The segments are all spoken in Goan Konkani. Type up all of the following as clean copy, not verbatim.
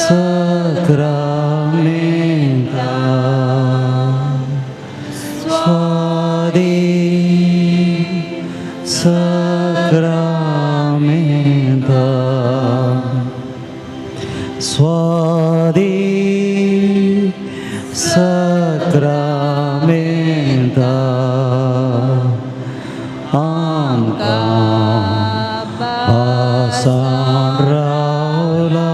Sacramenta. Suadi Sacramenta. Suadi Sacramenta. Amka pasan raulai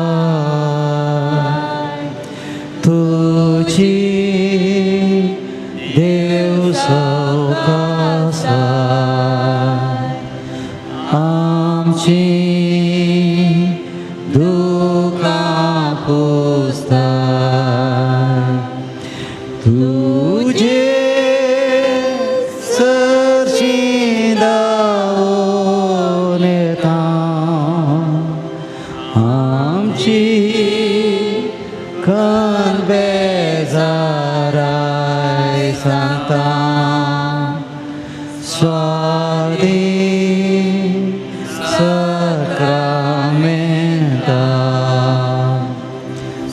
tuji Deus saukasai amci duka pustai tuje सरशिदा नेता आमची खन बेजाराय सांगता स्वादी सक्रामेंता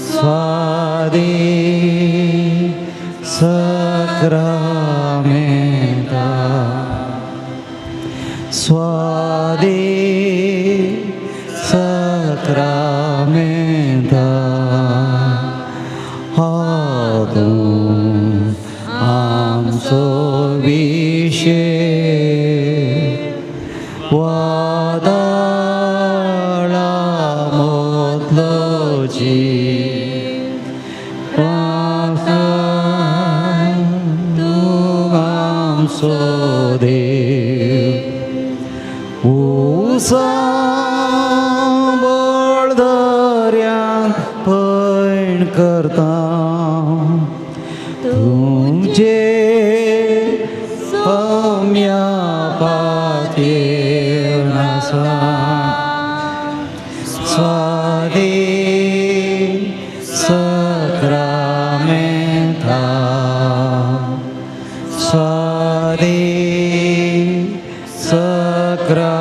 स्वादी सक्रामेंता स्वादी सक्रामेंता हातूं आमचो विशेक वादळा मदलो जीव पावसाय तूं आमचो देव उसाबळ दर्यांत पैण करता तुमचे सौम्या पातयेवन आसा स्वादी सक्रामेंता स्वादी सक्रामेंता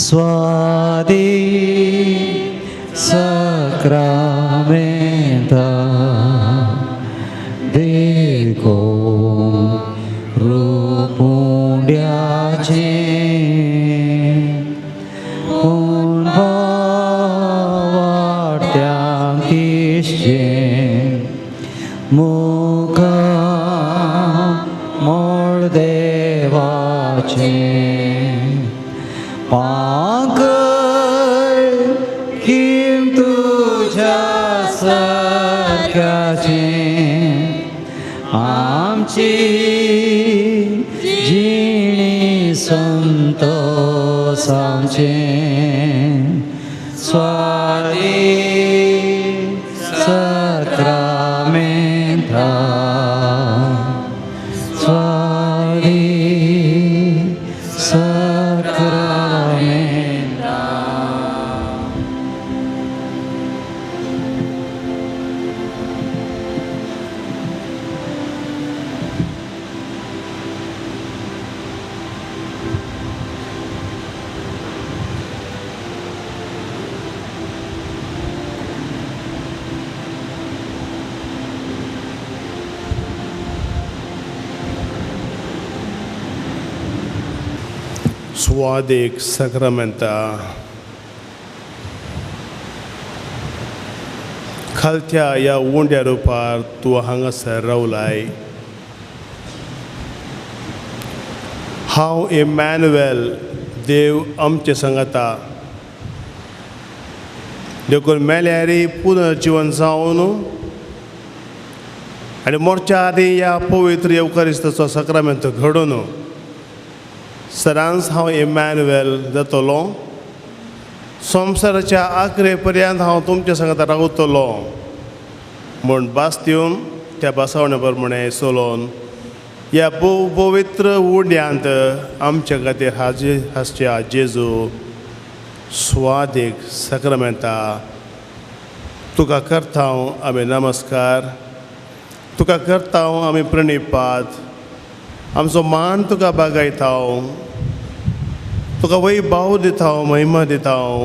स्वादी सक्रामेंता देखून रुपुंड्याचें पूण वाट्यांक दिसचें मुखामळ देवाचें पांकय किम तुज्या सारक्याचें आमची जिणी संतोसांचें स्वादी सक्रामेंता स्वादी सक्रामेंता. सुवादीक सक्रामेंता खालत्या ह्या उंड्या रुपार तूं हांगासर रावलाय. हांव इमॅन्युएल देव आमचे सांगाता देखून मेल्यारी पुनर्जिवन जावन आनी मोरच्या आदीं ह्या पवित्र येवकारिस्ताचो सक्रामेंत घडोवन सदांच हांव इमॅन्युएल जातलो. संवसाराच्या आखरे पर्यंत हांव तुमच्या सांगाता रावतलो म्हूण भास दिवन त्या भासावण्या प्रमाणें चलोवन ह्या भोव पवित्र उंड्यांत आमच्या खातीर हाजीर आसच्या जेजू सुवादीक सक्रामेंता तुका करता हांव आमी नमस्कार, तुका करता हांव आमी प्रणिपात, आमचो मान तुका बागायता हांव, तुका वैभाव दिता हांव, महिमा दिता हांव.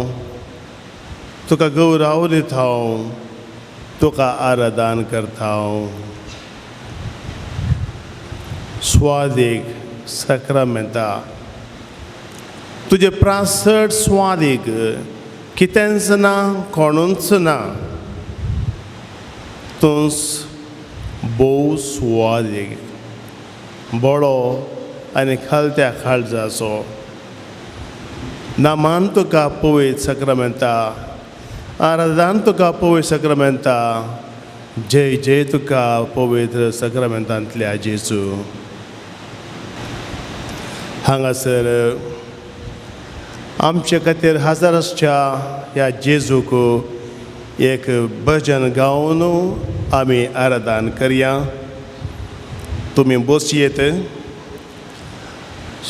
तुका गौराव दिता हांव, तुका आराधन करता हांव। स्वादीक साक्रामेंता तुजे प्रासट स्वादीक कितेंच ना, कोणूच ना, तूंच भोव स्वादीक बरो आनी खालत्या काळजाचो। नामान तुका पवित्र साक्रामेंता, आराधन तुका पवित्र साक्रामेंता, जय जय तुका पवित्र साक्रामेंतांतल्या जेजू। हांगासर आमचे खातीर हजर आसच्या ह्या जेजूक एक भजन गावन आमी आराधन करया। तुमी बसयेत।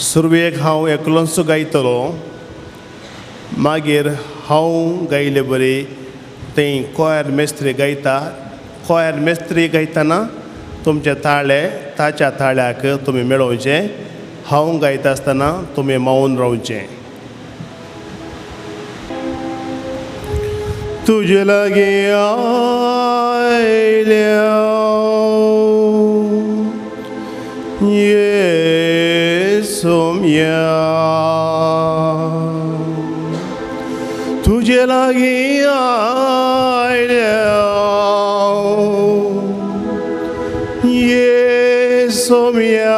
सुरवेक हांव एकलोच गायतलो, मागीर हांव गायले बरी थंय कोयर मेस्त्री गायता। कोयर मेस्त्री गायतना तुमचे ताळे ताच्या ताळ्याक तुमी मेळोवचें, हांव गायता आसतना तुमी मावन रावचें। तुजे लागीं आयल्या येसोम्या, तुजे लागीं आयल्या येसोम्या,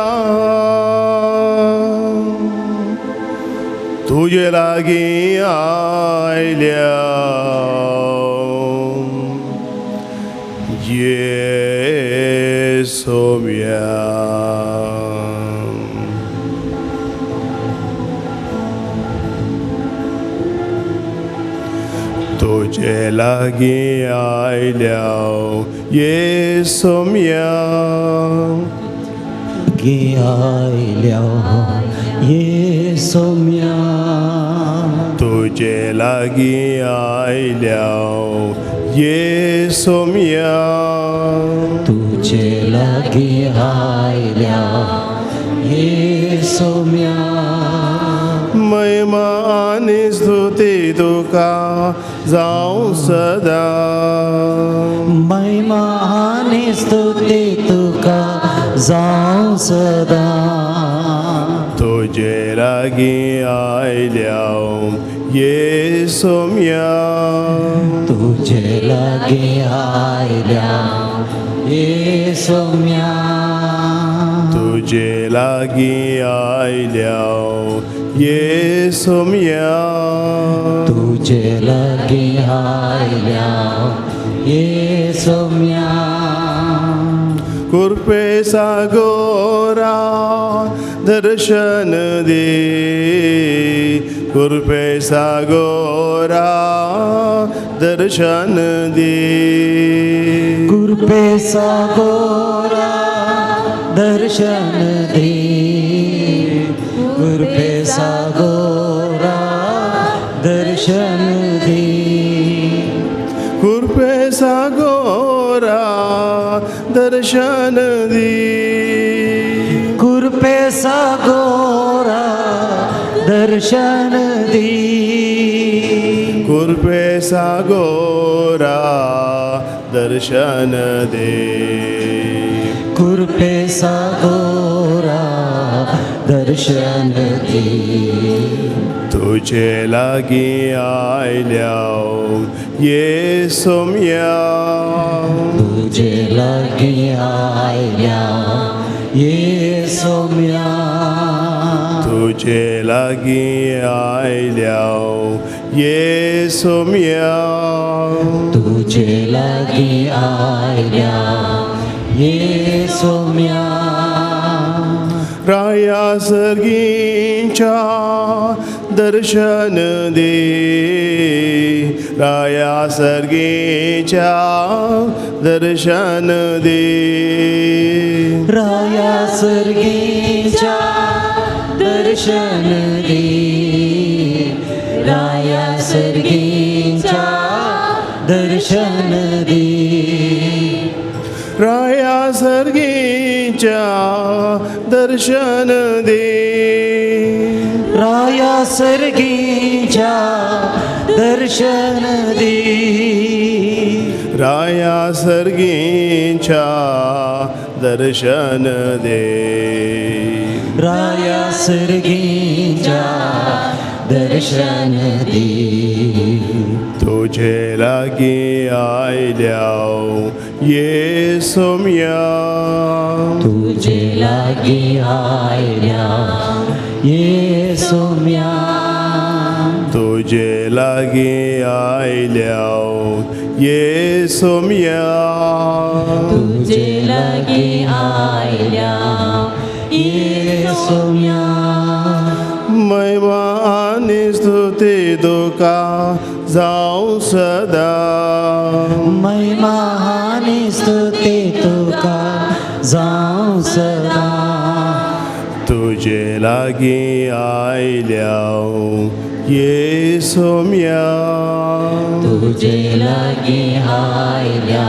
तुजे लागीं आयल्या येसोम्या। तुजे लागीं आयल्या येसोम्या, लागीं आयल्या येसोम्या, तुजे लागीं आयल्या येसोम्या, तुजे लागीं आयल्या येसोम्या। महिमा आनी स्तुती तुका जावं सदां, महिमा आनी स्तुती तुका जावं सदां। तुजे लागीं आयल्या येसोम्या, तुजे लागीं आयल्या येसोम्या, तुजे लागीं आयल्या येसोम्या, तुजे लागीं आयल्या येसोम्या। कृपे सागोरा दर्शन दे, कृपे सागोरा दर्शन दे, कृपे सागोरा दर्शन दे, कृपे सागोरा दर्शन दे, कृपे सागोरा दर्शन दे, कृपे सागोरा दर्शन दे, कृपे सागोरा दर्शन दे, कृपे सागोरा दर्शन दे। तुजे लागीं आयल्या येसोम्या, तुजे लागीं आयल्या येसोम्या, तुजे लागीं आयल्या येसोम्या, तुजे लागीं आयल्या येसोम्या। राया सर्गीच्या दर्शन दे, राया सर्गीच्या दर्शन दे, राया सर्गीच्या दर्शन दे, राया सर्गीच्या दर्शन दे, राया सर्गीच्या दर्शन दे, राया सर्गीच्या दर्शन दी. राया सर्गींच्या दर्शन दे. राया सर्गींच्या दर्शन दी. तुझे लागीं आयल्या ये सोम्या. तुझे लागीं आयल्या ये सोम्या. तुझे लागीं आयल्या ये सोम्या. तुझे लागीं आयल्या ये सोम्या. महिमा आनी स्तुती तुका जावं सदा. महिमा आनी स्तुती तुका जावं सदा. तुझे लागीं आयल्या ये सोम्या. तुझे लागीं आयल्या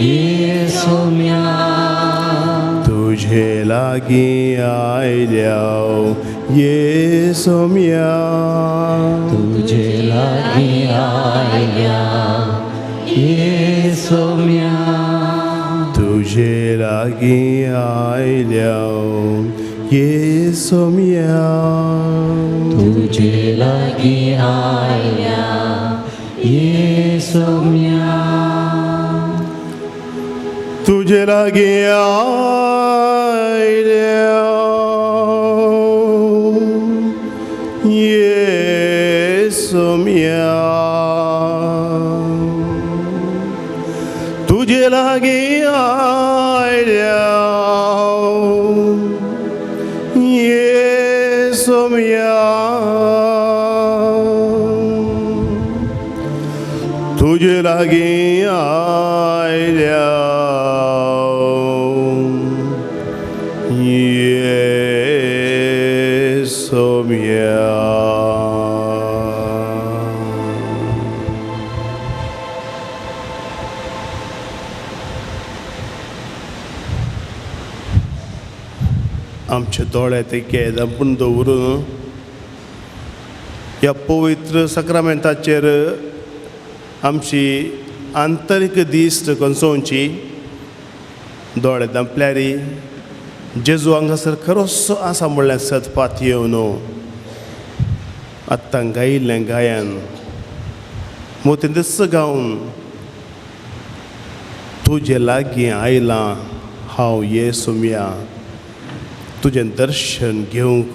ये सोम्या. तुझे लागीं आयल्या ये सोम्या. तुझे लागीं आयल्या ये सोम्या. तुझे लागीं आयल्या ये सोम्या. तुझे लागीं आयल्या ये सोम्या. तुझे लागीं आयल्या ये सोम्या. तुझे लागीं आयल्या ये सोम्या. तुझे लागीं आयल्या ये सोम्या. आमचे दोळे ते धांपून दवरून ह्या पवित्र सक्रामेंताचेर आमची आंतरीक दिश्ट कोसोवची. दोळे धांपल्यार जेजू हांगासर खरोच आसा म्हणल्यार सदपात येवन आत्तां गायिल्लें गायन मोतींतच गावन तुजे लागीं आयलां हांव ये सोम्या तुजें दर्शन घेवंक.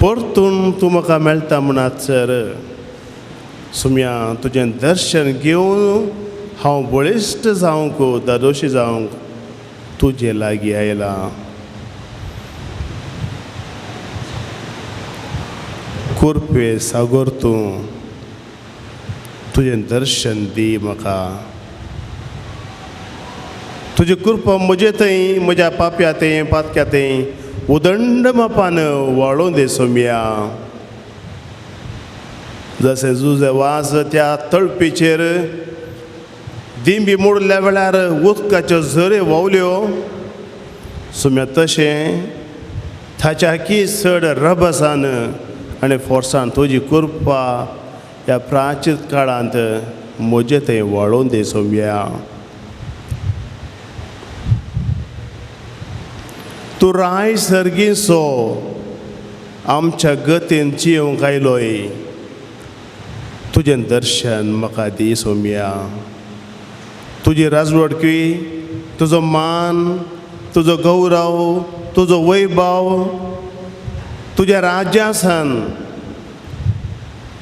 परतून तूं म्हाका मेळटा म्हणत सर सोम्या तुजें दर्शन घेवन हांव बळिश्ट जावंक दादोशी जावंक तुजे लागीं आयलां. कुरपे सागोर तूं तुजें दर्शन दी म्हाका. तुजी कृपा म्हजे थंय म्हज्या पाप्या थंय पातक्या थंय उदंड मापान वाळोवन दे सोम्या. जशें जुजे वाज त्या तळपीचेर दिंबी मोडल्या वेळार उदकाच्यो झरे व्हांवल्यो सोम्या तशें ताच्या की चड रबसान आनी फोर्सान तुजी कृपा ह्या प्राचीन काळांत म्हजे थंय वाळोवन दे सोम्या. तूं राय सर्गीसो आमच्या गतीन जियोंक आयलोय तुजें दर्शन म्हाका दी सोम्या. तुजी राजवटकी तुजो मान तुजो गौरव तुजो वैभव तुज्या राज्यासन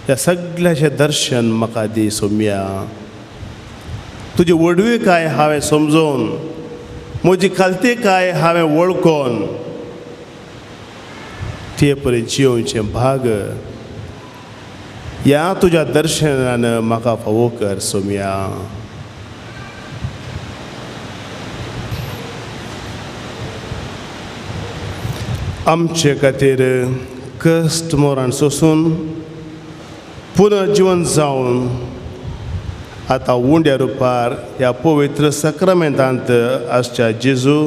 ह्या सगळ्याचें दर्शन म्हाका दी सोम्या. तुजी व्हडविकाय हांवें समजून म्हजी खालतीकाय हांवें वळखून ते परी जियोवचें भाग ह्या तुज्या दर्शनान म्हाका फावो कर सोम्या. आमचे खातीर कश्ट मरण सोसून पुनर्जिवन जावन आतां उंड्या रुपार ह्या पवित्र सक्रामेंतांत आसच्या जेजू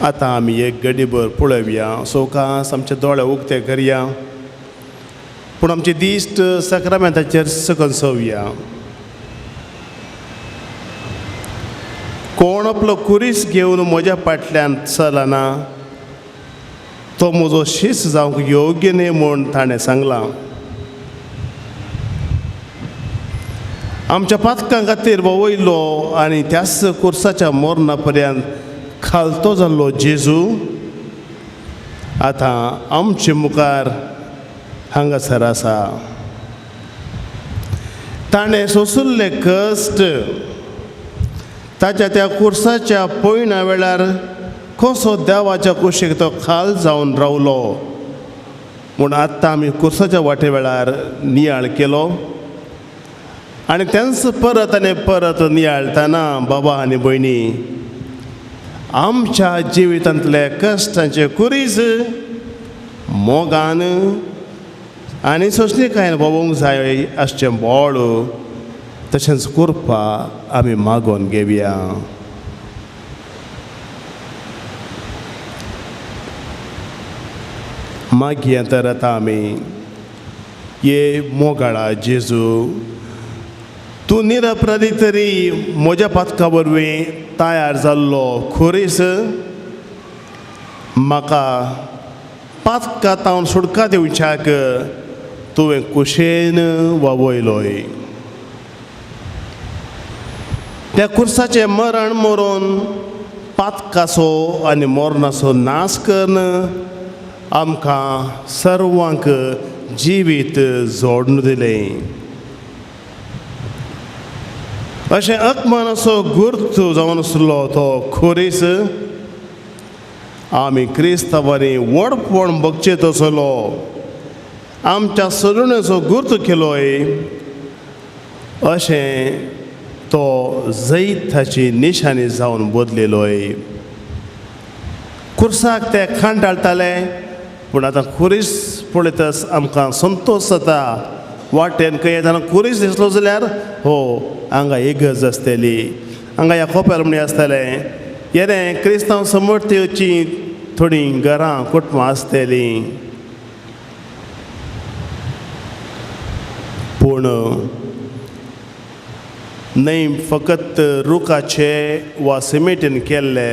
आतां आमी एक गडीभर पळोवया, सवकास आमचे दोळे उक्ते करया, पूण आमची दिश्ट साक्रामेंताचेर सकनसोवया. कोण आपलो कुरीस घेवन म्हज्या फाटल्यान चलना तो म्हजो शीस जावंक योग्य न्हय म्हूण ताणें सांगलां. आमच्या पातकां खातीर वयलो आनी त्याच कुर्साच्या मरणा पर्यंत खालतो जाल्लो जेजू आतां आमचे मुखार हांगासर आसा. ताणें सोंशिल्ले कश्ट ताच्या त्या कुर्साच्या पयणा वेळार कसो देवाच्या कुशीक तो खाल जावन रावलो म्हूण आत्तां आमी कुर्साच्या वाटे वेळार नियाळ केलो आनी तेंच परत आनी परत नियाळतना बाबा आनी भयणी आमच्या जिवितांतले कश्टांचे कुरीज मोगान आनी सोंसणीकायेन भोवूंक जाय आसचें बोळ तशेंच कृपा आमी मागोवन घेवया. मागीर तर आतां आमी ये मोगाळा जेजू, तूं निरपराधी तरी म्हज्या पातका वरवीं तयार जाल्लो खुरीस म्हाका पातका तावन सुटका दिवच्याक तुवें कुशेन वावयलोय. त्या खुर्साचें मरण मरोन पातकाचो आनी मरणाचो नाश करून आमकां सर्वांक जिवीत जोडून दिलें. अशें अपमानाचो गुर्त जावन आसलो तो खुरीस आमी क्रिस्तांवांनी व्हडपण भोगचें तसलो आमच्या सरुण्याचो गुर्त केलोय अशें तो जैताची निशाणी जावन बदलेलोय. खुर्साक ते खांडाळटाले पूण आतां खुरीस पळयतच आमकां संतोश जाता. वाटेन खंय येतना खुरीस दिसलो जाल्यार हो हांगा इगर्ज आसतली, हांगा ह्या कोपेल म्हणी आसतलें, येरें क्रिस्तांव समर्थेची थोडीं घरां कुटुंबां आसतलीं. पूण न्हय फकत रुखाचे वा सिमेंटीन केल्ले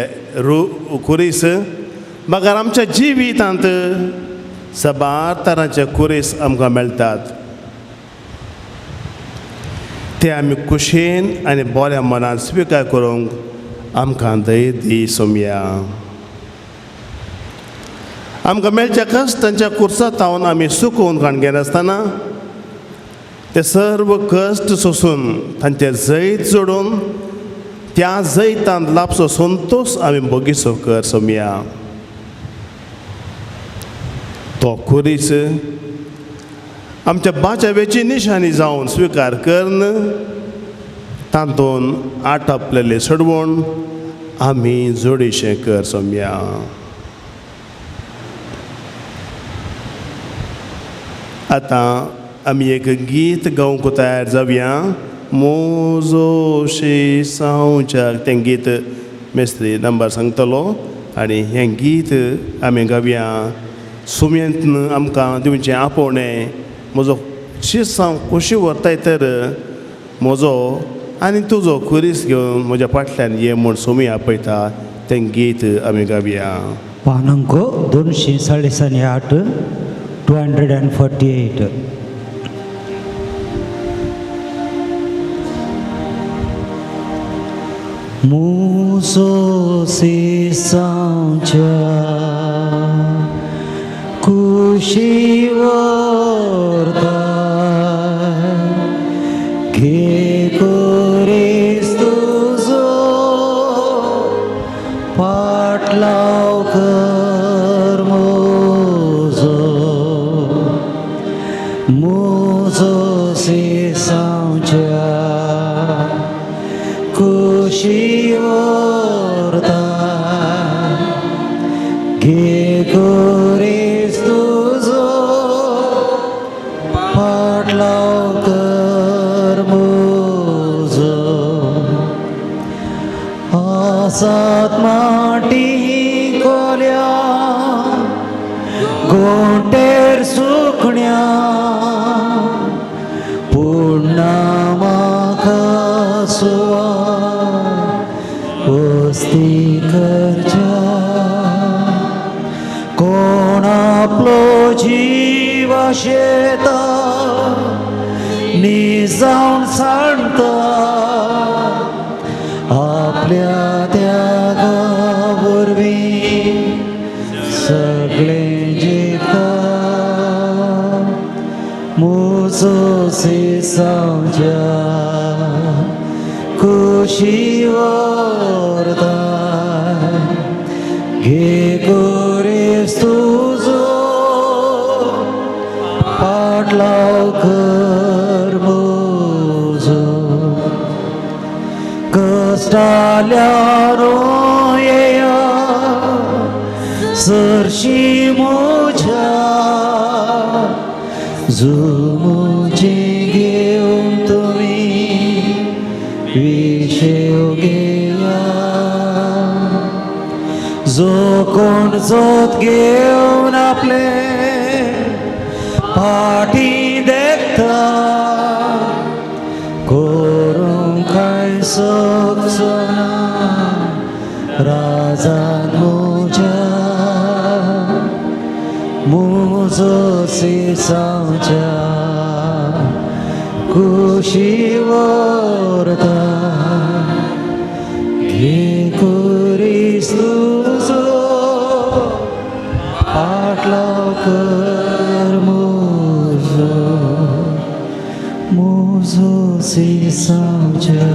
खुरीस मगर आमच्या जिवितांत साबार तरांचे खुरीस आमकां मेळटात. ते आमी कुशेन आनी बऱ्या मनान स्विकार करूंक आमकां धैर्य दी सोमया. आमकां मेळच्या कश्टांच्या कुर्सा तावन आमी सुकोवन काण घेनासतना ते सर्व कश्ट सोसून तांचे जैत जोडून त्या जैतांत लाभचो संतोश आमी बगीचो कर सोमया. तो खुरीस आमच्या बाचावेची निशाणी जावन स्विकार करून तातूंत आटपलेले सोडवण आमी जोडीशें कर सोमया. आतां आमी एक गीत गावंक तयार जावया. मोजो शिसांवच्याक तें गीत मेस्त्री नंबर सांगतलो आनी हें गीत आमी गावया. सुम्यांत आमकां दिवचें आपोवणें म्हजो शिसांव खोशी व्हरताय तर म्हजो आनी तुजो खुरीस घेवन म्हज्या फाटल्यान ये म्हूण सुमी आपयता तें गीत आमी गावया. पान अंक 248, 248. मुसो सिसांच्या कुशी व्हरता घे खुरीस तुजो पाटलाव कर म्हजो मुजो सिसांच्या कुशी व्हरता घे खुरीस तुजो पाटलाव कर म्हजो आसात माटी आपलो जीव शेता निजावन सांडता आपल्या त्यागा वरवीं सगळें जिखता मुजो सिसांवच्या कुशी व्हरता घे कुरीस तुजो पाटलाव कर म्हजो कश्टाल्यार येया सरशी म्हज्या जुमुची घेवन तुमी विशेव घेया जो कोण जोत घेवन आपले फाटी देखता करूंक कांय शकचो ना राजान म्हज्या मुजो सिसांवच्या कुशी व्हरता घे कुरीस तुजो पाटलाव कर म्हजो मुजो सिसांवच्या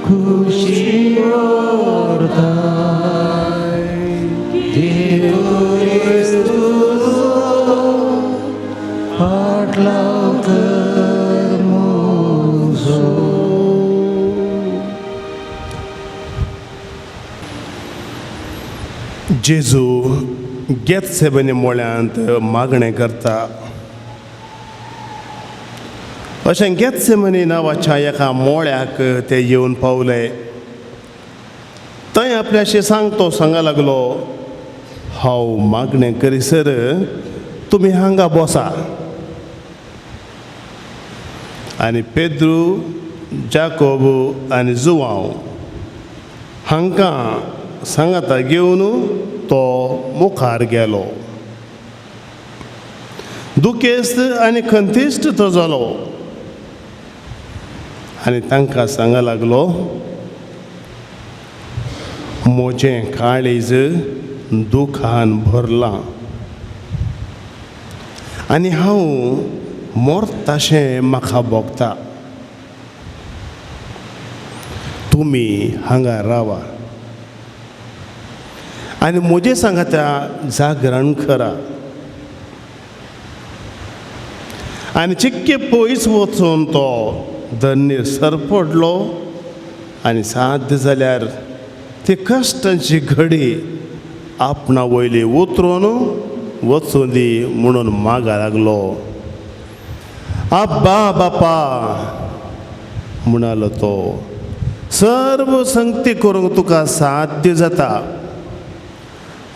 कुशी व्हरता घे कुरीस तुजो पाटलाव कर म्हजो. जेजू गेत्सेबनी मोळ्यांत मागणें करता. अशें गेत्सेमनी नांवाच्या एका मोळ्याक ते येवन पावले. थंय आपल्याशी सांगतो सांगा लागलो, हांव मागणें करीसर तुमी हांगा बसा. आनी पेद्रू, जाकोब आनी जुवांव हांकां सांगाता घेवन तो मुखार गेलो. दुखेस्त आनी खंतिश्ट तो जालो आनी तांकां सांगा लागलो, म्हजें काळीज दुखान भरलां आनी हांव मरताशें म्हाका भोगता. तुमी हांगा रावा आनी म्हजें सांगाता जागरण करा. आनी चिक्के पयस वचून तो धन्य सरपडलो आनी साध्य जाल्यार ती कश्टांची घडी आपणा वयली उतरून वचूं दी म्हणून मागा लागलो. आब्बा बापा म्हणालो तो, सर्व संगती करूंक तुका साध्य जाता.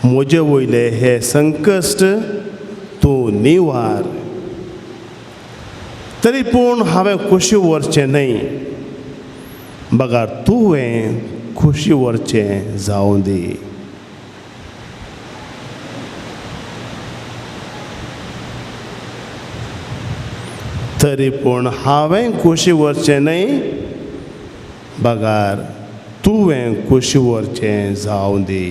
म्हजे वयले हे संकश्ट तूं निवार. तरी पूण हांवें खोशी व्हरचें न्हय, बगर तुवें खोशी व्हरचें जावं दी. तरी पूण हांवें खोशी व्हरचें न्हय, बगर तुवें खोशी व्हरचें जावं दी.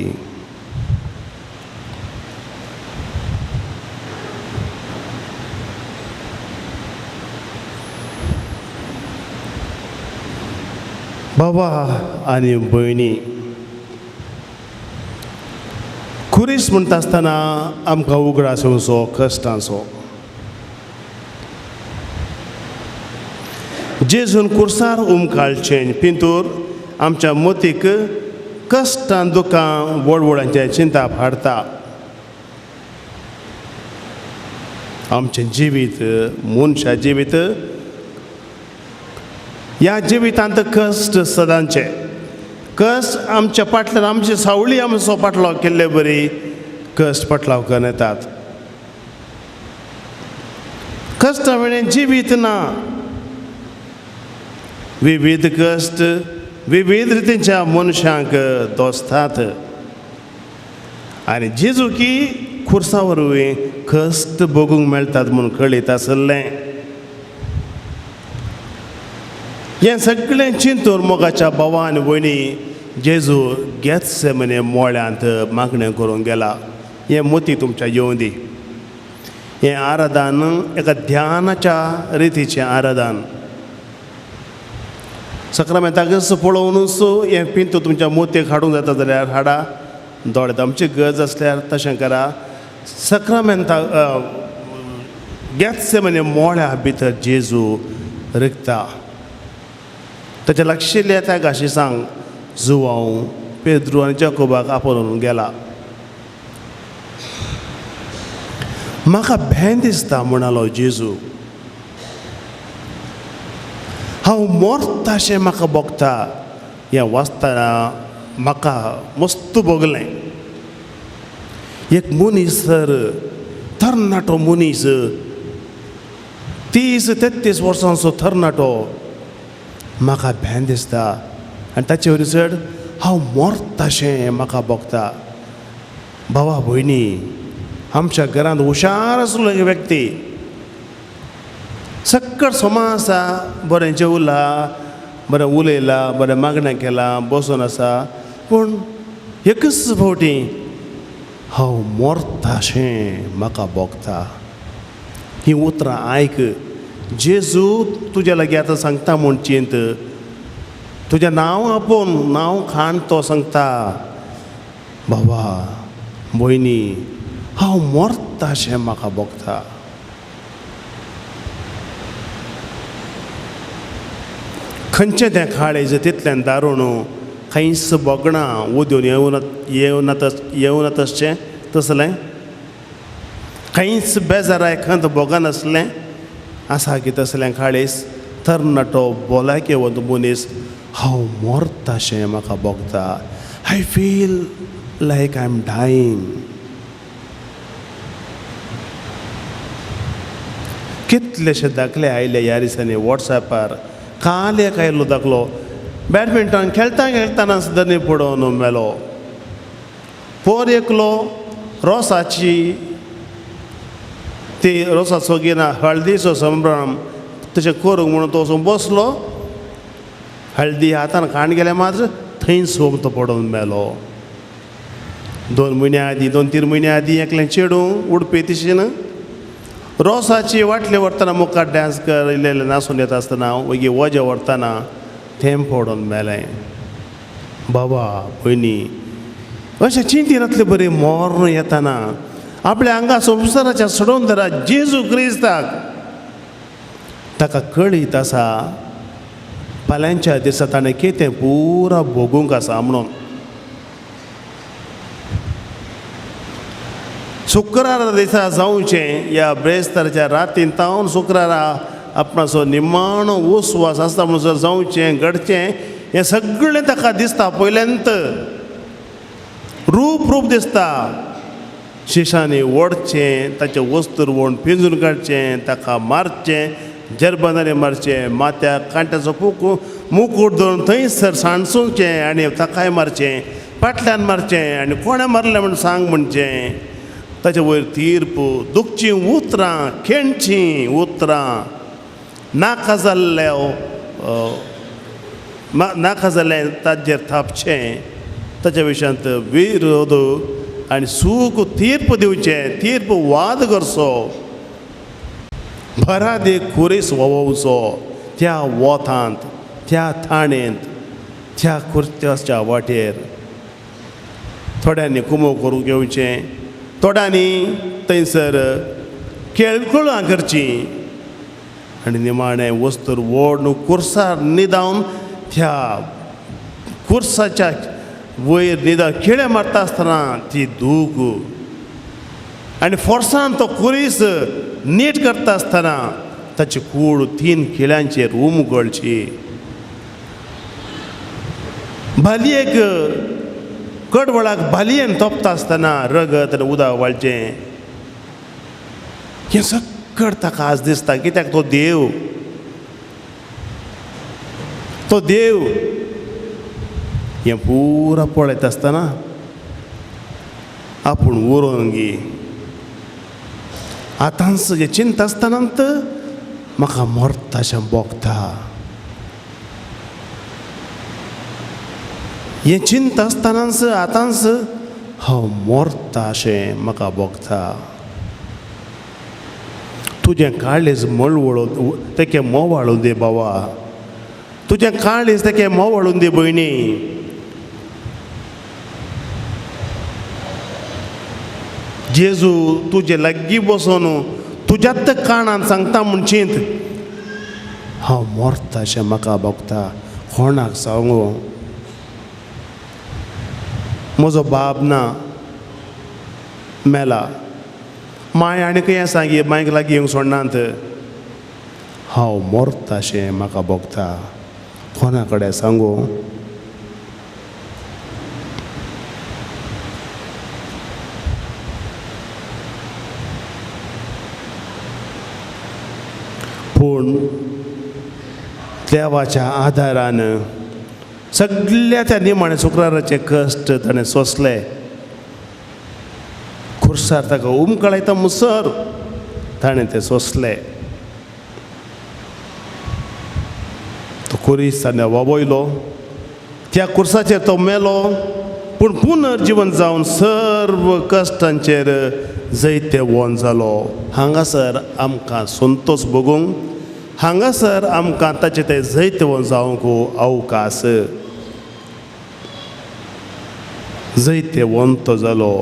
बाबा आनी भयणी, खुरीस म्हणटा आसतना आमकां उगडास येवचो कश्टांचो. जेजून कुर्सार उमकाळचें पिंतूर आमच्या मतीक कश्टां दुकां व्हड व्हडांचें चिंताप हाडटा. आमचें जिवीत, मनशा जिवीत, ह्या जिवितांत कश्ट सदांचे कश्ट आमच्या फाटल्यान, आमची सावळी आमचो पाटलाव केल्ले बरी कश्ट पाटलाव करून येतात. कश्टां वेळें जिवीत ना. विविध कश्ट विविध रितीच्या मनशांक दोसतात आनी जेजुकी खुर्सा वरवीं कश्ट भोगूंक मेळटात म्हूण कळीत आसलें. हें सगळें चिंतून मोगाच्या भावा आनी भयणी जेजू गेत्सेमने मोळ्यांत मागणें करूंक गेला. हें मोती तुमच्या येवं दी. हें आराधन एका ध्यानाच्या रितीचें आराधन. सक्रामेंताकच पळोवनूच हें पिंतू तुमच्या मोतयेक हाडूंक जाता जाल्यार हाडा, दोळे आमची गरज आसल्यार तशें करा. सक्रामेंता गेत्सेमने मोळ्या भितर जेजू रिगता. ताच्या लागशिल्ल्या त्या घाशिसांक जुवांव पेद्रू आनी जाकोबाक आपोवन गेला. म्हाका भें दिसता म्हणालो जेजू, हांव मरताशें म्हाका भोगता. हें वाचतना म्हाका मस्त भोगलें. एक मनीस तर तरणाटो मनीस, 30-33 वर्सांचो तरणाटो, म्हाका भें दिसता आनी ताचे वरी चड हांव मरताशें म्हाका भोगता. भावा भयणी, आमच्या घरांत हुशार आसलो एक व्यक्ती, सक्कड सोमा आसा, बरें जेवला, बरें उलयलां, बरें मागणें केलां, बसून आसा, पूण एकच फावटी हांव मरताशें म्हाका भोगता. हीं उतरां आयक, जेजू तुज्या लागीं आतां सांगता म्हूण चिंत, तुजें नांव आपोवन नांव खाण तो सांगता, बाबा भयणी हांव मरताशें म्हाका भोगता. खंयचें तें काळेज तितल्यान दारुण खंयच भोगणा उदून येवना तशें तसलें, खंयच बेजाराय खंत भोगनासलें आसा की तसलें काळेज. तरणाटो भलायकेवंत मनीस हांव मरताशें म्हाका भोगता. I feel like I am dying. कितलेशे दाखले आयले ह्या दिसांनी वॉट्सॅपार. काल एक आयलो दाखलो, बॅडमिंटन खेळटा खेळटना दनी पडोवन मेलो. पोर एकलो रोसाची ती रोसाचो घेना हळदीचो संभ्रम तशें करूंक म्हणून तो वचून बसलो, हळदी हातान खाण गेलें मात्र थंय सोम तो पडोवन मेलो. 2 म्हयन्या आदीं, 2-3 म्हयन्या आदीं एकलें चेडूं उडपी तिशीन रोसाची वाटली व्हरतना मुखार डांस कर इल्लें नासून येता आसतना वगी वजें व्हरतना थेंब पडोवन मेलें. बाबा भयणी, अशें चिंतिनातलें बरें मर्ण येतना आपल्या आंगा संवसाराच्या सोडून धरा जेजू क्रिस्ताक ताका कळीत आसा फाल्यांच्या दिसा ताणें कितें पुरा भोगूंक आसा म्हणून. शुक्रारा दिसा जावचें ह्या ब्रेस्ताराच्या रातीन तावन शुक्रारा आपणाचो निमाणो उस्वास आसता म्हणून जावचें घडचें हें सगळें ताका दिसता. पयल्यांत रूप रूप दिसता, शिशांनी ओडचें, ताचें वस्तूर वोण पिंजून काडचें, ताका मारचें, जरबनांनी मारचें, माथ्याक कांट्याचो मुकूट धरून थंयसर सांडसुचें आनी ताकाय मारचें, फाटल्यान मारचें आनी कोणें मारलें म्हूण सांग म्हणचें. ताचे वयर तीर्प, दुखचीं उतरां, खेणचीं उतरां, नाका जाल्ले नाका जाल्लें ताजेर थापचें, ताच्या विशयांत विरोध आनी सूख तीर्प दिवचें, तीर्प वाद करचो, भरादे खुरीस व्होवचो त्या वोतांत, त्या थाणेंत, त्या खुर्त्याच्या वाटेर. थोड्यांनी कुमो करूंक येवचें, थोड्यांनी थंयसर खेळकुळां करचीं आनी निमाणें वस्तूर व्हड कुर्सार निदावन त्या कुर्साच्या वयर निदावन खिळे मारता आसतना ती दूख आनी फोर्सान तो खुरीस नीट करता आसतना ताची कूड 3 खिळ्यांचेर उमगळची. भालयेक कडवळाक भालयेन तोपता आसतना रगत आनी उदक वाळचें. हें सगळें ताका आज दिसता कित्याक तो देव, तो देव हें पुरा पळयता आसतना आपूण उरोवन गी. आतांच हें चिंता आसतनात म्हाका मरता अशें भोगता. हें चिंता आसतनाच आतांच हांव मरता अशें म्हाका भोगता. तुजें काळीज मळवळून तेके मोवाळून दी बाबा, तुजें काळीज तेके मोवाळून दी भयणी. जेजू तुजे लागीं बसून तुज्याच काणान सांगता म्हूण चिंत, हांव मरता अशें म्हाका भोगता. कोणाक सांगू, म्हजो बाब ना, मेला. माय आनी खंय आसा गे, मायक लागीं येवंक सोडनात. हांव मरता अशें म्हाका भोगता. कोणा कडेन सांगू? पूण देवाच्या आदारान सगळ्या त्या निमाणे शुक्राराचे कश्ट ताणें सोंसले. खुर्सार ताका उमकळायता मुसर ताणें तें सोंसलें. तो खुरीस ताणें वावयलो, त्या खुर्साचेर तो मेलो, पूण पुनर्जिवन जावन सर्व कश्टांचेर जैतवंत जालो. हांगासर आमकां संतोश भोगूंक, हांगासर आमकां ताचें तें जैतवंत जावंक अवकाश. जैतवंत जालो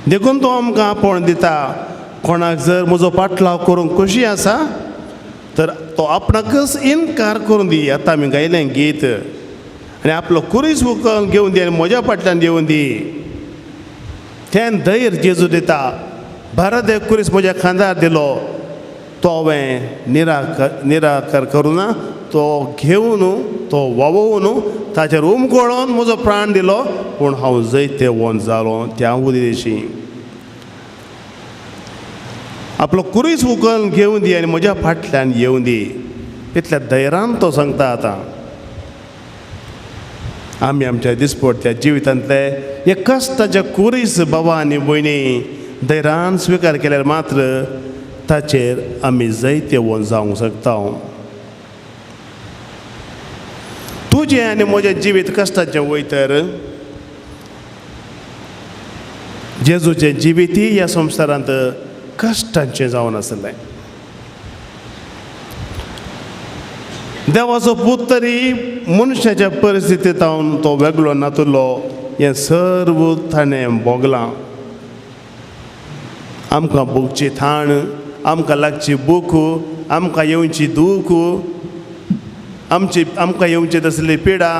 देखून तो आमकां आपोवण दिता. कोणाक जर म्हजो पाटलाव करूंक खोशी आसा तर तो आपणाकच इनकार करून दी. आतां आमी गायलें गीत आनी आपलो कुरीस उखल घेवन दी आनी म्हज्या फाटल्यान येवन दी. तें धैर्य जेजू दिता. भारत एक कुरीस म्हज्या खांदार दिलो, तो हांवें निराकार करुना, तो घेवन तो वावोवन ताचेर उमगळोन म्हजो प्राण दिलो, पूण हांव जैतवंत जालो. त्या उदेशी आपलो कुरीस उखल घेवन दी आनी म्हज्या फाटल्यान येवन दी. इतल्या धैर्यान तो सांगता. आतां आमी आमच्या दिसपडत्या जिवितांतले हे कश्टाचे कुरीस बाबा आनी भयणी धैर्यान स्विकार केल्यार मात्र ताचेर आमी जैतवंत जावंक शकता. तुजें आनी म्हजें जिवीत कश्टाचें वयतर जेजूचें जिवीतय ह्या संवसारांत कश्टांचें जावन आसलें. देवाचो पूत तरी मनशाच्या परिस्थितींत तो वेगळो नातुल्लो, हें सर्व ताणें भोगलां. आमकां भोगची थाण, आमकां लागची भूक, आमकां येवची दूख, आमची आमकां येवची तसली पिडा,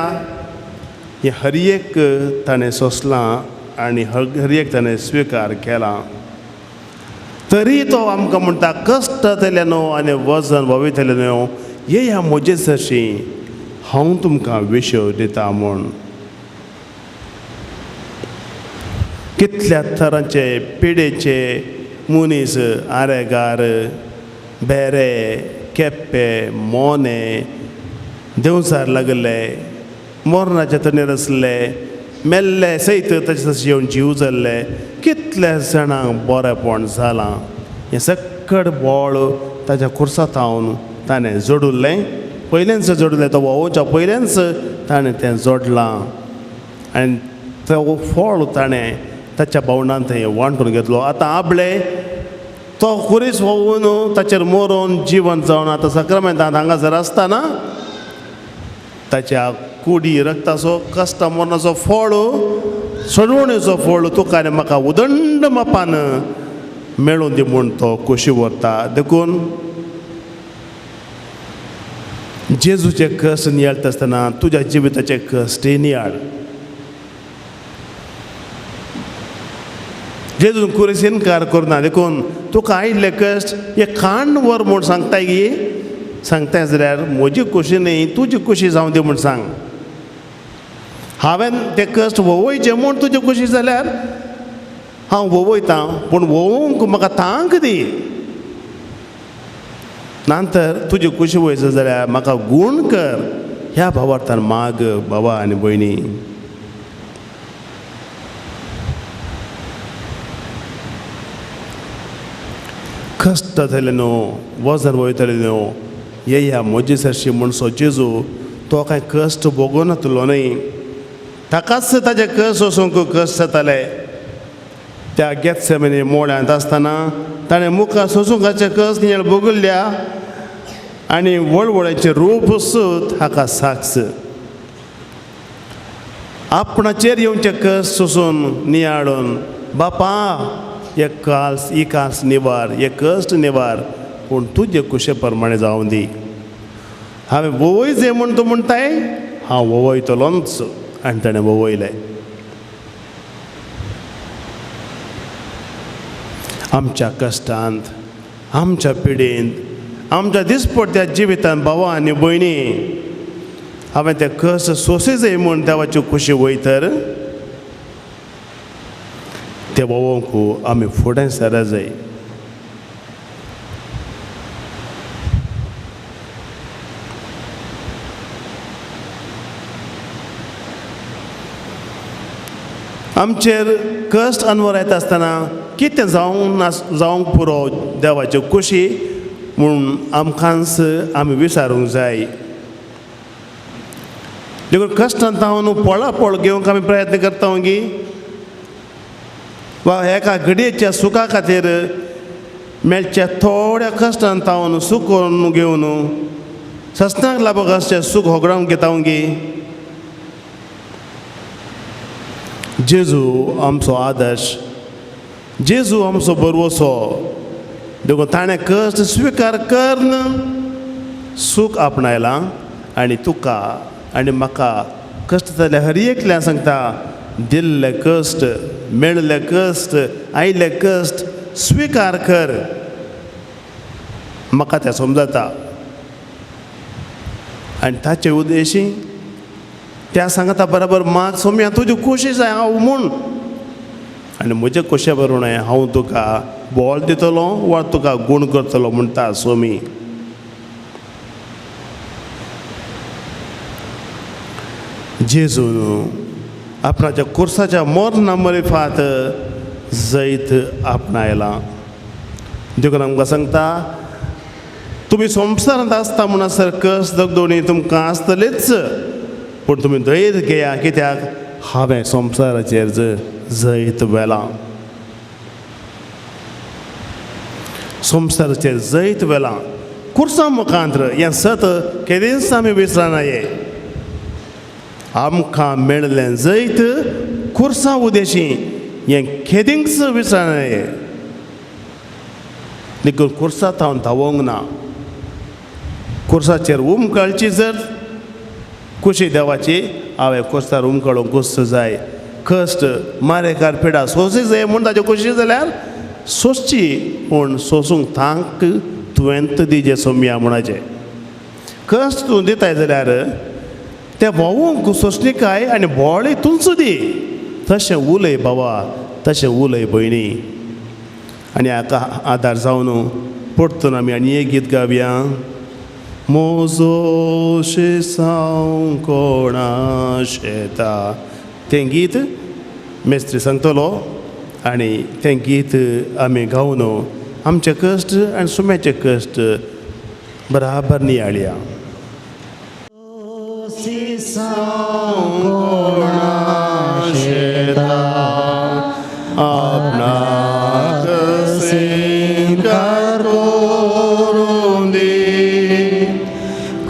हें हर एक ताणें सोंसलां आनी हर एक ताणें स्विकार केला. तरी तो आमकां म्हणटा, कश्ट जातले न्हू आनी वजन व्हांवयतले न्हू, येया म्हजे सरशी, हांव तुमकां विशय दिता म्हूण. कितल्या तरांचे पिडेचे मनीस, आरेगार, बेरे, केप्पे, मोने, देंवचार लागले, मरणाचे तणेर आसले, मेल्ले सयत तशें तशें येवन जीव जाल्ले, कितल्या जाणांक बरेपण जालां. हें सकट बळ ताच्या खुर्सांत ताणें जोडिल्लें. पयलेंच जोडिल्लें, तो व्हांवच्या पयलेंच ताणें तें जोडलां आनी तो फळ ताणें ताच्या भावंडान थंय वांटून घेतलो. आतां आपले तो खुरीस व्हांवून ताचेर मरोन जिवन जावन आतां सक्रमेंतांत हांगासर आसतना ताच्या कुडी रक्ताचो कश्टा मरणाचो फळ, सोडवणेचो फळ तुका आनी म्हाका उदंड मापान मेळून दी म्हूण तो खोशी व्हरता. देखून जेजूचे कश्ट नियाळटा आसतना तुज्या जिविताचे कश्टय नियाळ. जेजून कुरीस इनकार करना, देखून तुका आयिल्ले कश्ट हे खाण व्हर म्हूण सांगताय गी, सांगताय जाल्यार म्हजी खोशी न्ही तुजी खोशी जावं दी म्हूण सांग. हांवें ते कश्ट व्हवयचे म्हूण तुजी खोशी जाल्यार हांव व्हवयतां, पूण व्होवंक म्हाका तांक दी. नंतर तुजी खोशी वयता जाल्यार म्हाका गूण कर. ह्या भावार्थान माग बाबा आनी भयणी. कश्ट जातले न्हू, वजन वयतलें न्हू, येया म्हजे सरशी म्हणसो जेजू तो कांय कश्ट भोगोनातलो न्हय, ताकाच ताजे कश्ट वचूंक कश्ट जाताले. त्या गेत्सेमनी मोळ्यांत आसतना ताणें मुखार सोसूंकाचे कश्ट नियाळ भोगल्ल्या आनी वळवळ्याचें रूप सूत हाका साक्ष. आपणाचेर येवचें कश्ट सोसून नियाळून बापा एक काल्स ही काल्स निवार, हे कश्ट निवार, पूण तुजे कुशे प्रमाणे जावं दी. हांवें वोवय जाय म्हूण तूं म्हणटाय, हांव वोवयतलोंच. आनी ताणें वोवयलें. आमच्या कश्टांत, आमच्या पिडेंत, आमच्या दिसपडत्या जिवितांत भावा आनी भयणी हांवें तें कश्ट सोंसी जाय म्हूण देवाच्यो खुशी वयतर ते वोवोंक आमी फुडें सर जाय. आमचेर कश्ट अनवर येता आसतना कितें जावंक ना जावंक पुरो देवाच्यो खुशी म्हूण आमकांच आमी विचारूंक जाय. देखून कश्टांत हांव पळापळ घेवंक आमी प्रयत्न करता गी वा एका घडयेच्या सुखा खातीर मेळच्या थोड्या कश्टांत हांव सूख करून घेवन सस्नाक लाभक आसचें सूख होगडावन घेता गी. जेजू आमचो आदर्श, जेजू आमचो बरवसो. देखून ताणें कश्ट स्विकार करून सूख आपणायलां आनी तुका आनी म्हाका कश्ट जाल्यार हर एकल्या सांगता दिल्ले कश्ट, मेळिल्ले कश्ट, आयिल्ले कश्ट स्विकार कर. म्हाका तें समजता आनी ताचे उद्देशी त्या सांगता बरोबर माग सोम्या तुजी खोशी जाय हांव म्हूण आनी म्हजे खोशे बरोबर हांव तुका बळ दितलो वा तुका गूण करतलो म्हणटा सोमी. जेजून आपणाच्या कुर्साच्या मरणा मरिफात जैत आपणायलां. देखून आमकां सांगता तुमी संवसारांत आसता म्हणसर कश्ट दगदोणी तुमकां आसतलीच, पूण तुमी धैर्य घेया कित्याक हांवें संवसाराचेर जैत व्हेलां. संवसाराचेर जैत व्हेलां कुर्सा मुखांत्र हें सत केदींच आमी विसरना. हे आमकां मेळिल्लें जैत कुर्सा उदेशी हें केदींच विसरना. हे देखून कुर्सा हांव धांवोंक ना. कुर्साचेर उमकळची जर खुशी देवाची हांवें कुर्सार उमकळूंक कुस्त जाय. कश्ट मारेकार पिडा सोंसी जाय म्हूण ताची खुशी जाल्यार सोंसची, पूण सोंसूंक तांक तुवेंत दिजे सोमया म्हणपाचें. कश्ट तूं दिताय जाल्यार तें भोंवूंक सोंसणीकाय आनी भोळी तुमचो दी. तशें उलय बाबा, तशें उलय भयणी. आनी हाका आदार जावन परतून आमी आनी एक गीत गावया. मोजो शेसांव कोणा शेता तें गीत मेस्त्री सांगतलो आनी तें गीत आमी गावन आमचे कश्ट आनी सुम्याचे कश्ट बराबर नियाळया. आपणाक स्वीकार करून दी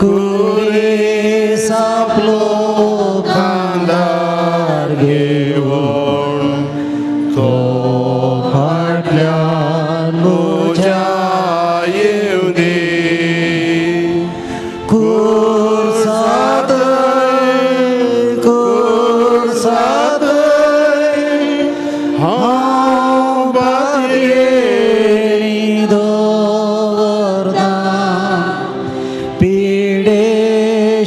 कुरीस आपलो खांदार घेवन तो फाटल्यान म्हज्या येवं दी. कुर्सात कुर्सात हांव पातयेणी दवरता पिडे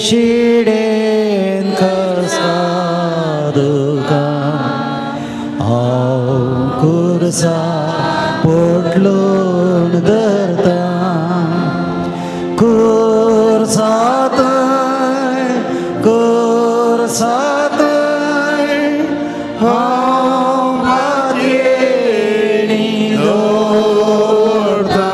शिडेन कसा दुखां हांव कुर्सा पोटलून धरता. कुर्सात कुर्सात हांव पातयेणी दवरता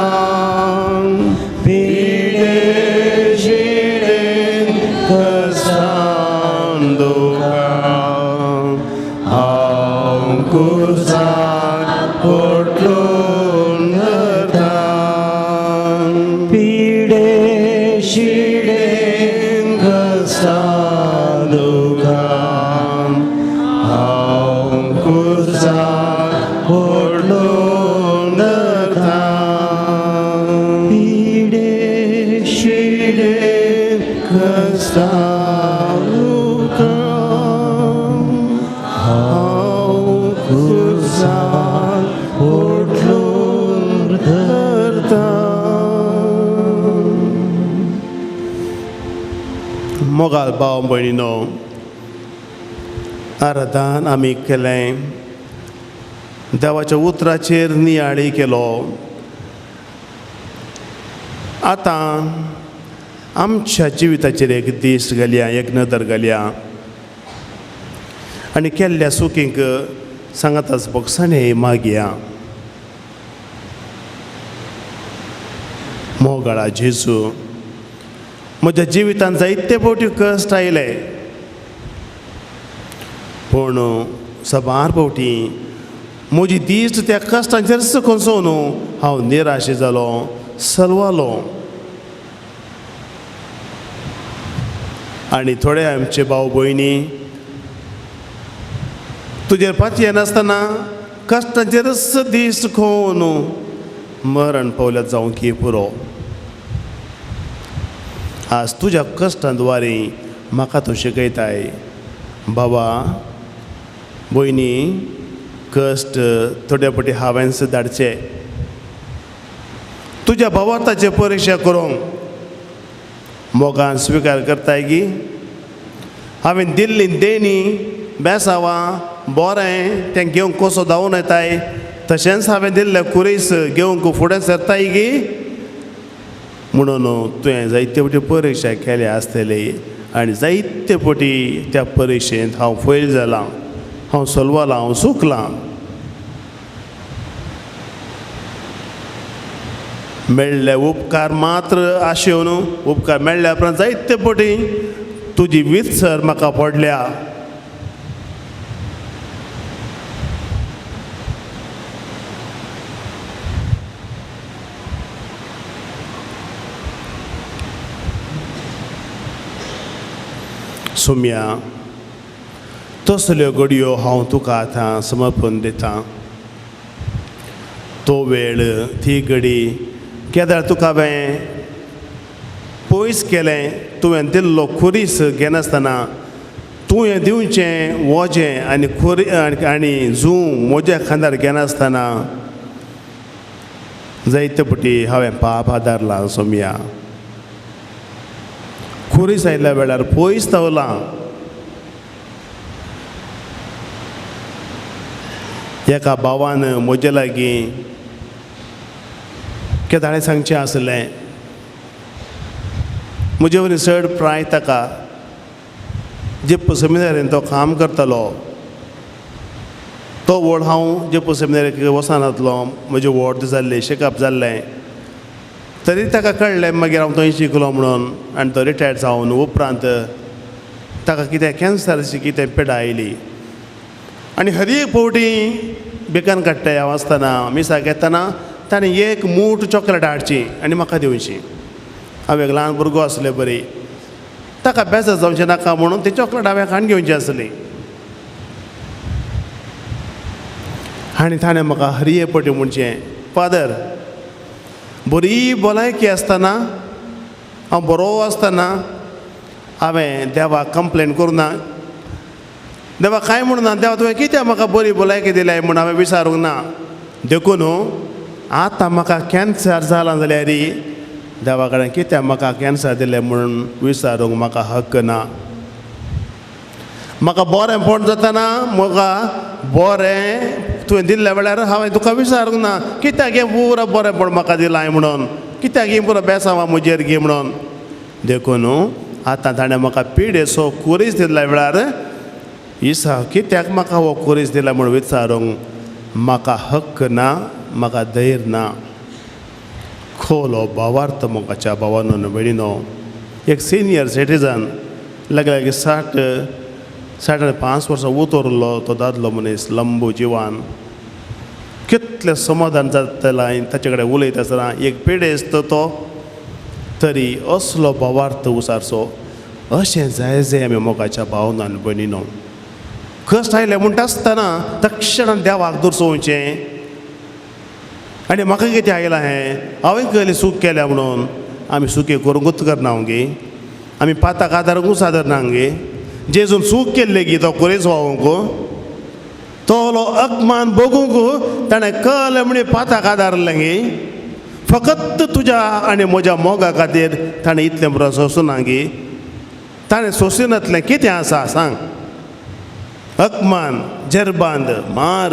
पोटलून धरता. पिडे शिडेन कश्टां दुखां हांव खुर्साक पोटलून धरता. पिडे शिडेन कश्टां दुखां हांव खुर्साक पोटलून धरता. मोगाल भाव भयणीनो, आराधन आमी केलें, देवाच्या उतराचेर नियाळी केलो. आतां आमच्या जिविताचेर एक दीस घालया, एक नदर घालया आनी केल्ल्या चुकींक सांगाताच बोगसाणें मागया. मोगाळा जेजू, म्हज्या जिवितांत जायते फावटी कश्ट आयले, पूण साबार फावटी म्हजी दिश्ट त्या कश्टांचेरच खंसोवन हांव निराश जालो, सलवालो. आनी थोडे आमचे भाव भयणी तुजेर पातये नासतना कश्टांचेरच दिश्ट खोवन मरण पावल्यात जावं की पुरो. आज तुज्या कश्टां द्वारे म्हाका तूं शिकयताय, बाबा भयणी, कश्ट थोड्या फावटी हांवेंच धाडचे तुज्या भावार्थाचे परिक्षा करूंक. मोगान स्विकार करताय गी? हांवें दिल्ली देणी बेसांवां बोरें तें घेवंक कसो धांवून येताय, तशेंच हांवें दिल्लें खुरीस घेवंक फुडें सरताय गी? म्हणून तुवें जायते फावटी परिक्षा केल्या आसतली आनी जायते फावटी त्या परिक्षेंत हांव फेल जालां, हांव सलवालां, हांव चुकलां. मेळ्ळे उपकार मात्र आशेवन उपकार मेळ्ळ्या उपरांत जायते फावटी तुजी विचर म्हाका पडल्या. सोम्या, तसल्यो घडयो हांव तुका आतां समर्पण दितां. तो वेळ, ती घडी केदार तुका हांवें पयस केलें, तुवें दिल्लो खुरीस घेनासतना तुवें दिवचें वजें आनी खुरी आनी जूं म्हज्या खांदार घेनासतना जायते फावटी हांवें पाप आदारलां. सोम्या, खुरीस आयिल्ल्या वेळार पयस धांवलां. एका भावान म्हजे लागीं केदाळें सांगचें आसलें, म्हजे वरी चड प्राय ताका, जेप्प सेमिनारीन तो काम करतालो. तो व्हड हांव जेप्प सेमिनारीक वचनातलो, म्हजें व्हड जाल्लें, शिकप जाल्लें, तरी ताका कळ्ळें मागीर हांव थंय शिकलो म्हणून. आनी तो रिटायर्ड जावन उपरांत ताका कितें कॅन्सराची कितें पिडा आयली आनी हर एक फावटी बेकान काडटाय हांव आसतना मिसाक येतना ताणें एक मूठ चॉकलेट हाडची आनी म्हाका दिवची. हांव एक ल्हान भुरगो आसले बरी, ताका बेजार जावचें नाका म्हणून ती चॉकलेट हांवें खाण घेवची आसली. आनी ताणें म्हाका हर एक फावटी म्हणचें, फादर, बरी भलायकी आसतना, हांव बरो आसतना हांवें देवाक कंप्लेन करूं ना, देवा कांय म्हणूना, देवा तुवें कित्याक म्हाका बरी भलायकी दिल्या म्हूण हांवें विचारूंक ना, देखून आतां म्हाका कॅन्सर जाला जाल्यार देवा कडेन कित्याक म्हाका कॅन्सर दिलें म्हूण विचारूंक म्हाका हक्क ना. म्हाका बरें पोट जातना म्हाका बरें तुवें दिल्ल्या वेळार हांवें तुका विचारूंक ना कित्याक हें पुरो बरें पोट म्हाका दिलां म्हणून, कित्याक हें पुरो बेसांवां म्हजेर घे म्हणून. देखून आतां ताणें म्हाका पिडेचो खुरीस दिल्ल्या वेळार इसा कित्याक म्हाका हो खुरीस दिला म्हूण विचारूंक म्हाका हक्क ना, म्हाका धैर्य ना. खोलो भावार्थ मोगाच्या भावानो भयणीनो, एक सिनियर सिटीजन लागीं लागीं 60 65 वर्सां उतरलो तो दादलो मनीस, लंबू जिवान. कितलें समाधान जातलें ताचे कडेन उलयता आसतना. एक पिडेस्त तो तरी असलो भावार्थ उसारचो. अशें जाय जाय आमी मोगाच्या भावनान भयणीनो. कश्ट आयले म्हणटा आसतना तक्षणान देवाक दुरसोवचें आनी म्हाका कितें आयलां हें, हांवें कसली चूक केल्या म्हणून आमी सुके करूंकूच करना गे, आमी पाताक आदारूंकूच आदरना गे. जेजून चूक केल्ले गी तो कोरेज व्हांवूंक तोलो अपमान भोगूंक ताणें कळ्ळें म्हण पाताक आदारलें गे. फकत तुज्या आनी म्हज्या मोगा खातीर ताणें इतलें बरो सोंसूना गे. ताणें सोंसिनातलें कितें आसा सांग? अपमान, जेरबांद, मार,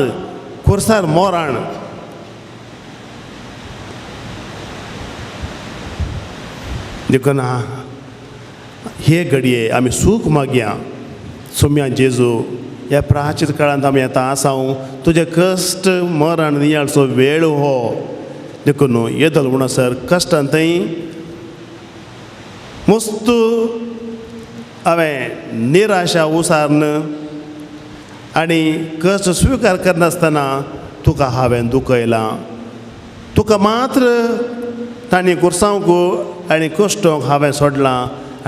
खुर्सार मोराण. देखून हे घडये आमी सूख मागया सोम्या जेजू, ह्या प्राचीन काळांत आमी आतां आसा, तुजें कश्ट मरण नियाळचो वेळ हो. देखून येदल म्हणसर कश्टान थंय मस्त हांवें निराशा उसार्न आनी कश्ट स्विकार करनासतना तुका हांवें दुखयलां. तुका मात्र तांणी कुर्सांवक आनी कश्टोंक हांवें सोडलां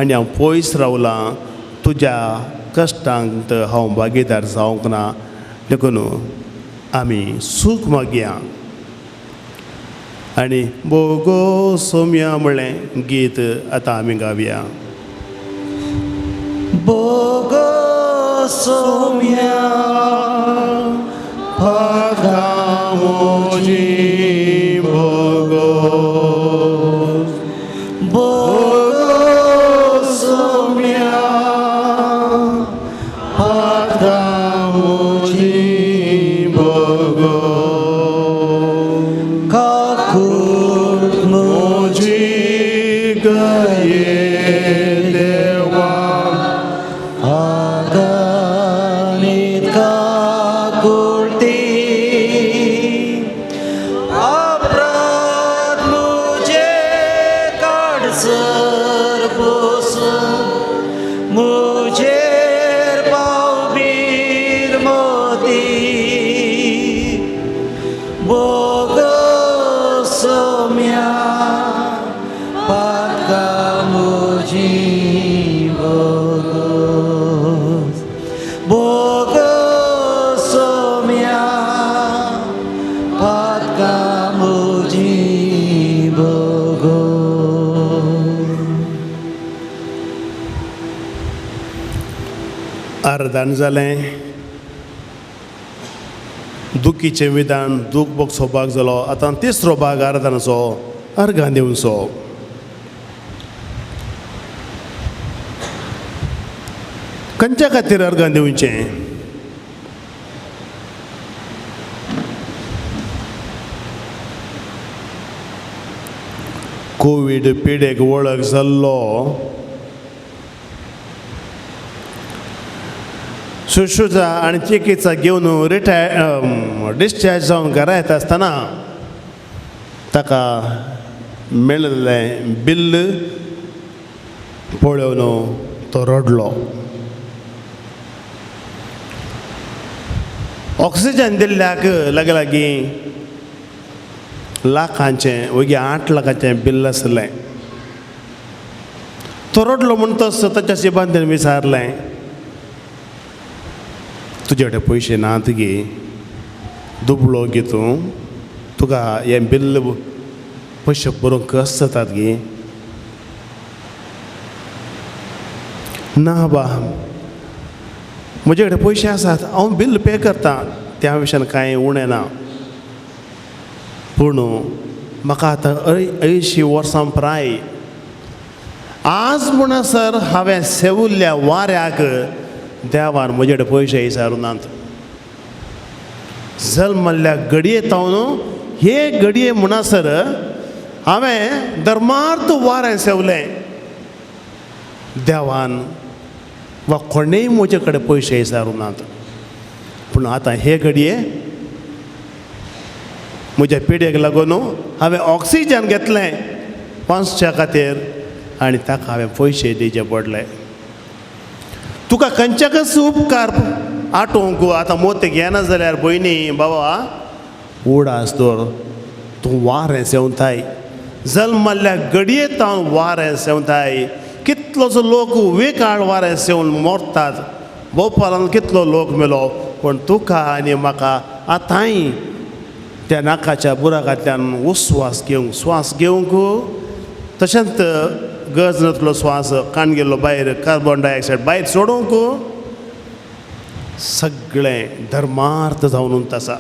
आनी हांव पयस रावलां. तुज्या कश्टांक हांव भागीदार जावंक ना. देखून आमी सूख मागया आनी बोगो सोम्या म्हणलें गीत आतां आमी गावया. बोगो सोम्या पाकामोजी बोगो, बोगो सोम्या पाकामोजी बोगो, काकूट मोजी गये देवा आगणित काकुळती, अपराध मुझे काडसर पोसून मुझेर पावबीर मोती. बोगो सोम्या पातका मुजी बोगो, बोगो सोम्या पातका मुजी बोगो. आरदान जालें, दुखीचें विधान, दूख भोगचो भाग जालो. आतां तिसरो भाग आरदानाचो, अर्गां दिवचो. खंयच्या खातीर अर्गां दिवचें? कोवीड पिडेक वळख जाल्लो सुशुजा आनी चिकित्सा घेवन रिटायर डिस्चार्ज जावन घरा येता आसतना ताका मेळिल्लें बिल्ल पळोवन तो रडलो. ऑक्सिजन दिल्ल्याक लागीं लागीं लाखांचें वगी 8 लाखांचें बिल्ल आसलें. तो रडलो म्हूण तस ताच्या शिबांत विचारलें, तुजे कडेन पयशे नात गे, दुबळो गे तूं, तुका हें बिल्ल पयशे भरूंक कस जातात गे? ना बा, म्हजे कडेन पयशे आसात, हांव बिल पे करता, त्या विशयान कांय उणें ना, पूण म्हाका आतां 80 वर्सां प्राय आज म्हणसर हांवें सेवुल्ल्या वाऱ्याक देवान म्हजे कडेन पयशे विचारूं नात. जल्मल्ल्या घडये तावन हे घडये म्हणसर हांवें धर्मार्थ वारें सेवलें, देवान वा कोणेय म्हजे कडेन पयशे विचारूं नात. पूण आतां हे घडये म्हज्या पिड्येक लागून हांवें ऑक्सिजन घेतलें वाचच्या खातीर आनी ताका हांवें पयशे दिवचे पडले. तुका खंयच्याकच उपकार आटोवंक आतां मोतेक येना जाल्यार भयणी बाबा उडास दवर तूं वारें सेवताय जल्मल्ल्या घडये तावन वारें सेवताय कितलोसो लोक वेकाळ वारें सेवन मरतात भोपालान कितलो लोक मेलो पूण तुका आनी म्हाका आतांय त्या नाकाच्या बुराकांतल्यान उस्वास घेवंक स्वास घेवंक तशेंच गज नातलो स्वास कान गेल्लो भायर कार्बन डायऑक्सायड भायर सोडूंक सगळें धर्मार्थ जावन आसा.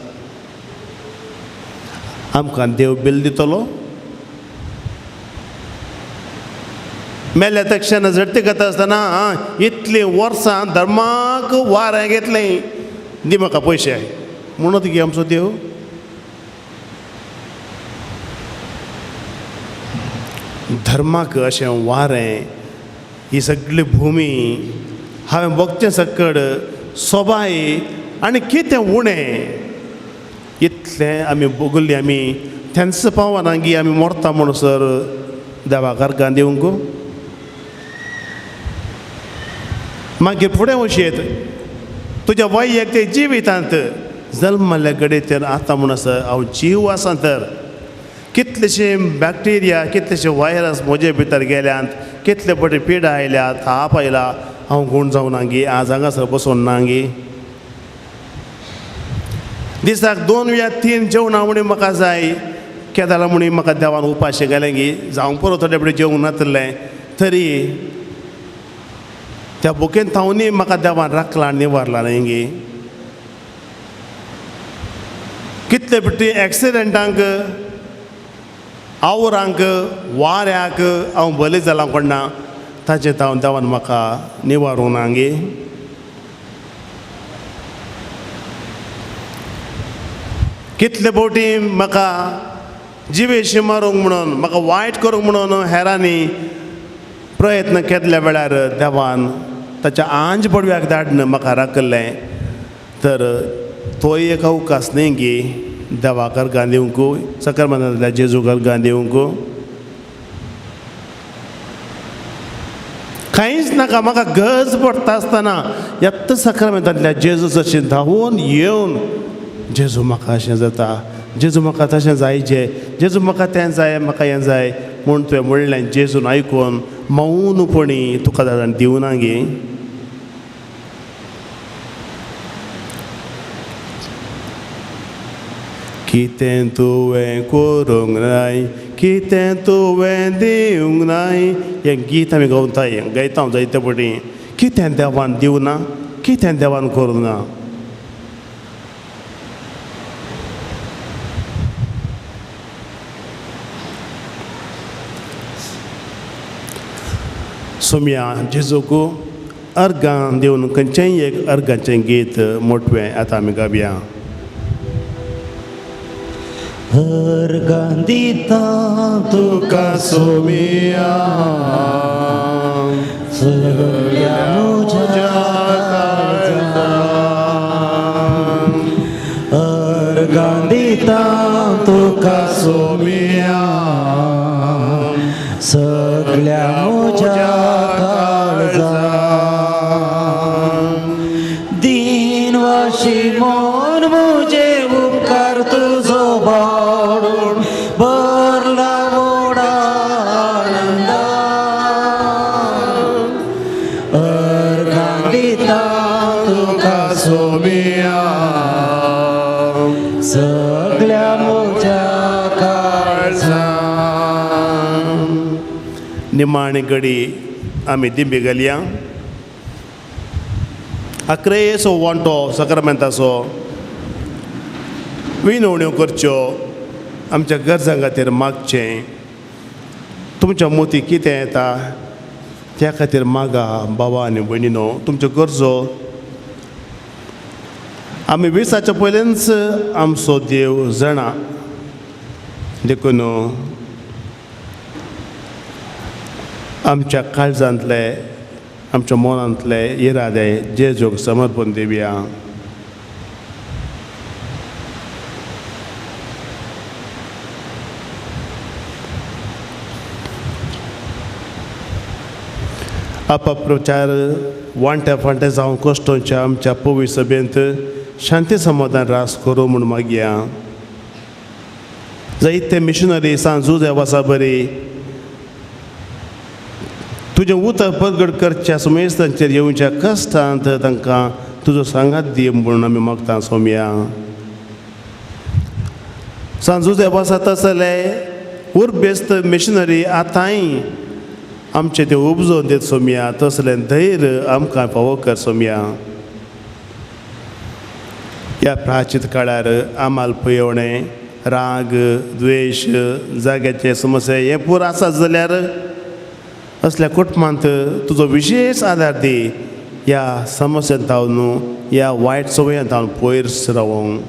आमकां देव बेल दितलो मेल्या तक्षण झडती करता आसतना इतलीं वर्सां धर्माक वारें घेतलें दी म्हाका पयशे म्हणत गे आमचो देव. धर्माक अशें वारें ही सगळी भुमी हांवें बगचें सकड सोबाय आनी कितें उणें इतलें आमी भोगल्ली आमी तेंच पावना गी आमी मरता म्हणसर देवाक अर्गां दिवंक. मागीर फुडें वशेत तुज्या वैयक्तीक जिवितांत जल्मल्ल्या घडये आतां म्हणसर हांव जीव आसा तर कितलेशे बॅक्टेरिया कितलेशे व्हायरस म्हजे भितर गेल्यात कितले फावटी पिडा आयल्या ताप आयला हांव गूण जावना गी आज हांगासर बसून ना गी. दिसाक 2 या 3 जेवणां म्हणी म्हाका जाय केदाळा म्हणी म्हाका देवान उपाशी घालें गी जावंक पुरो थोडे फावटी जेवंक नातलें तरी त्या बुकेन थावनी म्हाका देवान राखला निवारला न्ही गी. कितले फावटी एक्सिडंटांक आवरांक वाऱ्याक हांव बली जालां कोणा ताचें हांव देवान म्हाका निवारूंक ना गे. कितले फावटी म्हाका जिवेशी मारूंक म्हणून म्हाका वायट करूंक म्हणून हेरांनी प्रयत्न केल्ल्या वेळार देवान ताच्या आंज पडव्याक धाडून म्हाका राखलें तर तोय एक अवकाश न्ही गी देवाक अर्गां दिवंक सकरमनांतल्या जेजूक अर्गां दिवंक. कांयच नाका म्हाका गरज पडटा आसतना येत्त सक्रमेंतांतल्या जेजू जशें धांवून येवन जेजू म्हाका अशें जाता जेजू म्हाका तशें जायचें जेजू म्हाका तें जाय म्हाका हें जाय म्हूण तुवें म्हणलें जेजून आयकून मौनपणी तुका दादान दिवना गे. कितें तुवें करूंक नाय कितें तुवें दिवंक नाय हें गीत आमी गावताय गायता हांव जायते फावटी. कितें देवान दिवना कितें देवान करूंक ना. सोम्या जेजूक अर्गां दिवन खंयचेंय एक अर्गाचें गीत मोटवें आतां आमी गावया. अर्गां दिता तुका सोमिया सगळ्या म्हज्या काळजान अर्गां दिता तुका सोमिया सगळ्या म्हज्या काळजान दीन वाशी मन म्हजे उपकार तुजो बाडून भरला व्हड आनंदान अर्गां दिता तुका सोमिया सगळ्या म्हज्या काळजान. निमाणी घडी आमी दिंबी घालया. आक्रेसो वांटो सक्रमेंताचो विनवण्यो करच्यो आमच्या गरजां खातीर मागचें तुमच्या मोती कितें येता त्या खातीर मागा बाबा आनी भयणीनो तुमच्यो गरजो आमी विसाच्या पयलींच आमचो देव जाणा देखून आमच्या काळजांतले आमच्या मनांतले इरादे जेजूक समर्पण दिवया. अपप्रचार वांट्या फांट्या जावं कश्टोंच्या आमच्या पवी सभेंत शांती समाधान रास करूं म्हूण मागया. जायते मिशनरी सांत जुझे वासा बरी तुजें उतर परगट करच्या सुमेस्तांचेर येवच्या कश्टांत तांकां तुजो सांगात दी म्हणून आमी मागता सोमया. सांत जुझे वासा तसले उर्बेस्त मिशनरी आतांय आमचें तें उपजोवन दित सोमया, तसलें धैर्य आमकां फावो कर सोमया. ह्या प्राचीत काळार आमाल पळोवणें, राग, द्वेश, जाग्याचे समस्या हें पुरो आसा जाल्यार असल्या कुटुंबांत तुजो विशेश आदार दी ह्या समस्यां जावन ह्या वायट संवयां जावन पयस रावोंक.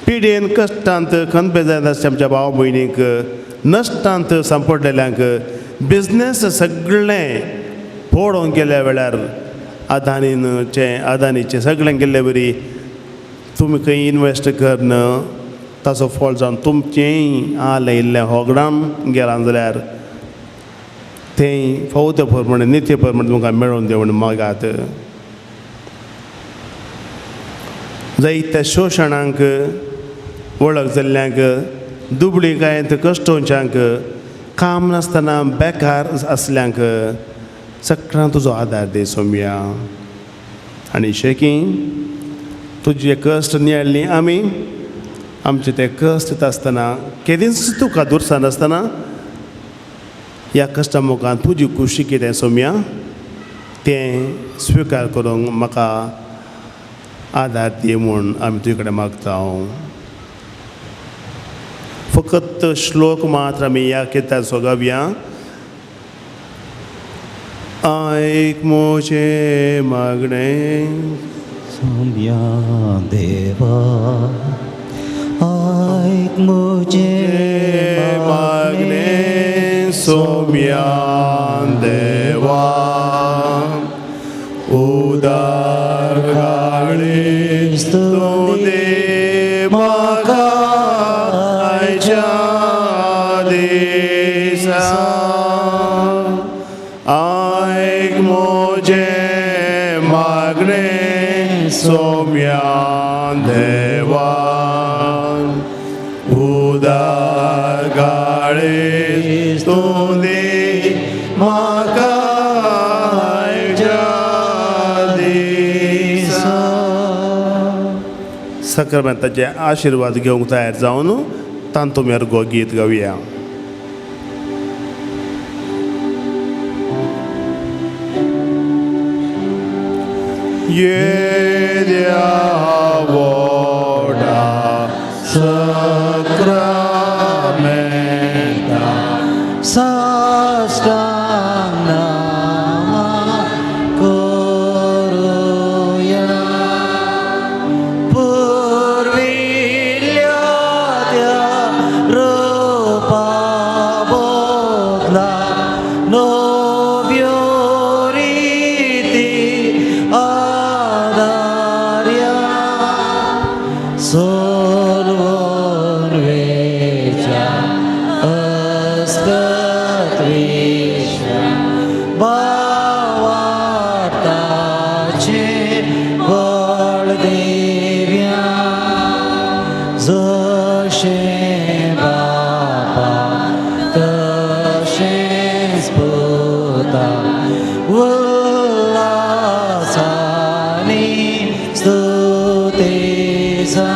पिडेन कश्टांत खंत जायत आसच्या आमच्या भाव भयणीक, नश्टांत सांपडलेल्यांक, बिजनेस सगळें पळोवंक गेल्या वेळार अदानीचें अदानीचें सगळें गेल्ले वरी तुमी खंय इनवेस्ट करन ताचो फळ जावन तुमचेंय आलें इल्लें होगडान गेलां जाल्यार तें फावो ते प्रमाणे नित्य प्रमाणे तुमकां मेळोवन दी म्हूण मागात. जायत्या शोशणांक वळख जाल्ल्यांक, दुबळी कांय कश्टोवच्यांक, काम नासतना बेकार आसल्यांक सगळ्यांक तुजो आदार दी सोमया. आनी शेकी तुजे कश्ट नियाळ्ळी आमी आमचे ते कश्ट येता आसतना केदींच तुका दुरसान आसतना ह्या कश्टा मुखार तुजी खुशी कितें सोमया तें स्विकार करूंक म्हाका आदार दी म्हूण आमी तुजे कडेन मागता. फकत श्लोक मात्र आमी ह्या कित्याक सोगावया. आयक म्हजें मागणें सोम्या देवा, आयक म्हजें मागणें सोम्या देवा, उदार काळीज तूं दी म्हाका आयच्या दिसा. आयक म्हजें मागणें सोम्या देवा, उदार काळीज तूं दी म्हाका आयच्या दिसा. सक्रमेंताचे आशिर्वाद घेवंक तयार जावन तांतू मेरगो गीत गावया. येद्या व्हडा सक्रामेंता साष्टांग नमः करुया, पुर्विल्ल्या त्या रुपा बदला नव्यो रिती आदार्या, सोलवून वेच्या अस्कत विश्वा भावार्थाचें बळ दिव्या, जशें बापा तशेंच पुता उल्हासानी स्तुती जा,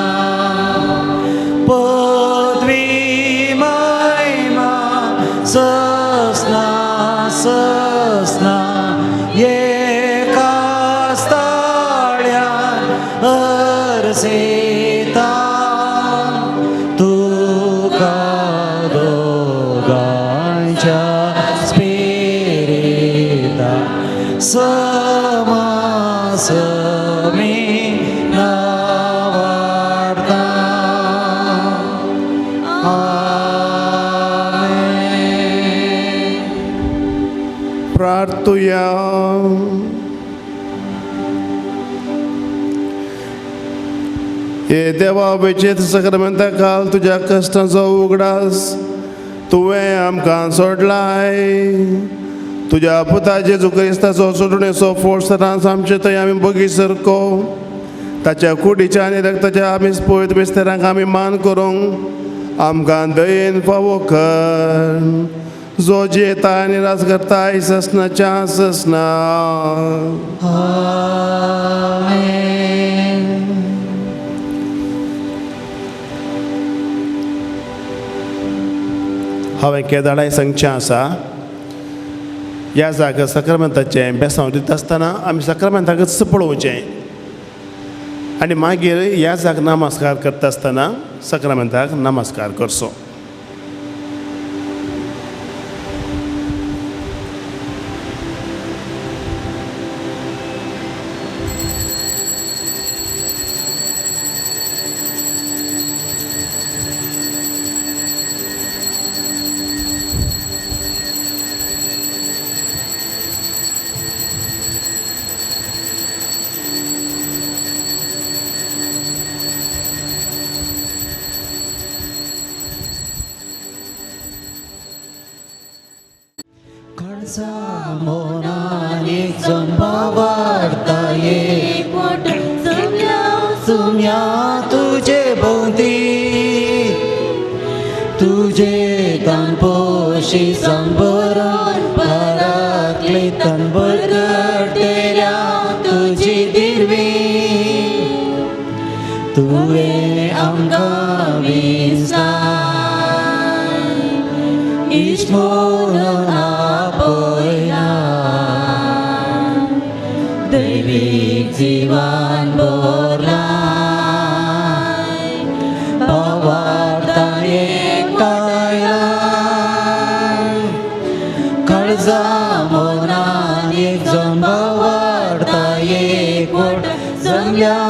पदवी महिमा ससना ससना एकाच ताळ्यान अर्सिता, तुका दोगांच्या स्पिरिता समासमी नावाडता. आमेन. प्रार्थुया. हे देवा, वेचेत सक्रामेंता काल तुज्या कश्टांचो उगडास तुवें आमकां सोडलाय. तुज्या पुता जेजू क्रिस्ताचो सोडणेचो फोर्स सदांच आमचे थंय आमी बगी सरको ताच्या कुडीच्या आनी रक्ताच्या आमी पवित्र मिस्तेरांक आमी मान करूंक आमकां दयेन फावो कर जो जेता आनी राज करता ससनाच्या ससना. हांवें केदाळाय सांगचें आसा ह्या जाग्यार सक्रमेंताचें बेसांव दिता आसतना आमी सक्रमेंताकच पळोवचें आनी मागीर ह्या जाग नमस्कार करता आसतना सक्रमेंताक नमस्कार करचो. तुझे भोवती तुझे तनपोशी संबरून पराक्लितन बरगडतेल्या तुजी दिरवी तुवें आमकां विंचलाय इश्ट म्हणून आपयलां दैवीक जिवान भरलाय काळजा मनान एक जण भावार्था एकवट जमल्या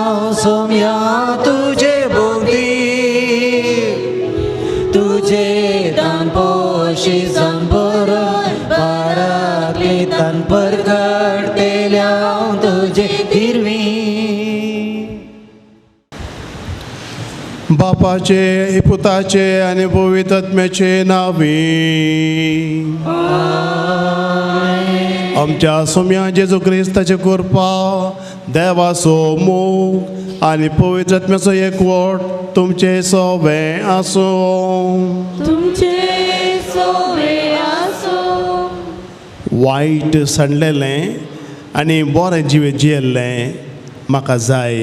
सोम्या तुजे भोवती तुजे तानपोशी संबरून पराक्लितान परगडतेल्या तुजे दिरवी. बापाचे पुताचे आनी पवित्र आत्म्याचे नांवी आमच्या सोम्या जेजू क्रिस्ताचे कृपा देवाचो मोग आनी पवित्र आत्म्याचो एकवट तुमचे सोबें आसूं. तुमचे सोबें आसूं. वायट सांडलेलें आनी बरें जिवीत जियेल्लें म्हाका जाय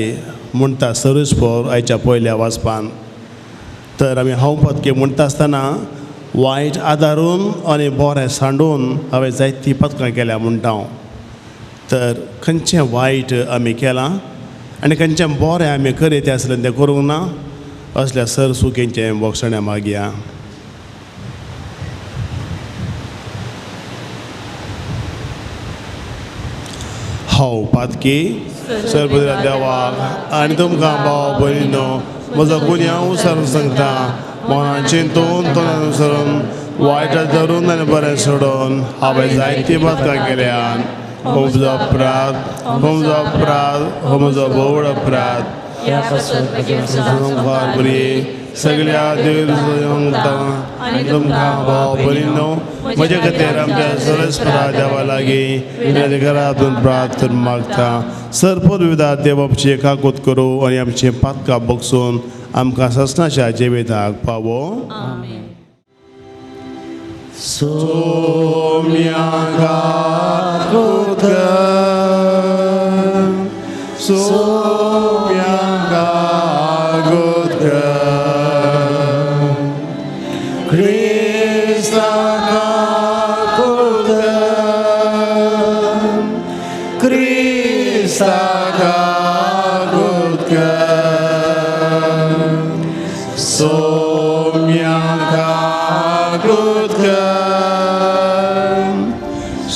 म्हणटा सरूसपोर आयच्या पयल्या वाचपान. तर आमी हांव पदके म्हणटा आसतना वायट आदारून आनी बरें सांडून हांवें जायतीं पदकां केल्या म्हणटा हांव. तर खंयचें वायट आमी केलां आनी खंयचें बरें आमी करीत आसलें तें करूंक ना असल्या सर सुकेंचें बोगसण्या मागया. हांव पातकी सर्वदरा देवाक आनी तुमकां भाव भयणीनो म्हजो गुन्यांव सरून सांगता मनान चिंतून तोंडान सरून वायट धरून आनी बरें सोडून हांवें जायतीं पदकां केल्यान. हो म्हजो अपराध, हो म्हजो अपराध, हो म्हजो भोवळ अपराध. बरी सगळ्या देव आनी तुमकां भाव भयणीनो म्हजे खातीर आमच्या सरस्परा देवा लागीं विनंती करात प्रार्थना मागता. सर्वविधा देव आमची काकूत करूं आनी आमचें पातकां बगसून आमकां ससनाच्या जिविताक पावो. सोम्या काकूत कर, सोम्या काकूत कर, क्रिस्ता काकूत कर, क्रिस्ता काकूत कर, सोम्या काकूत कर,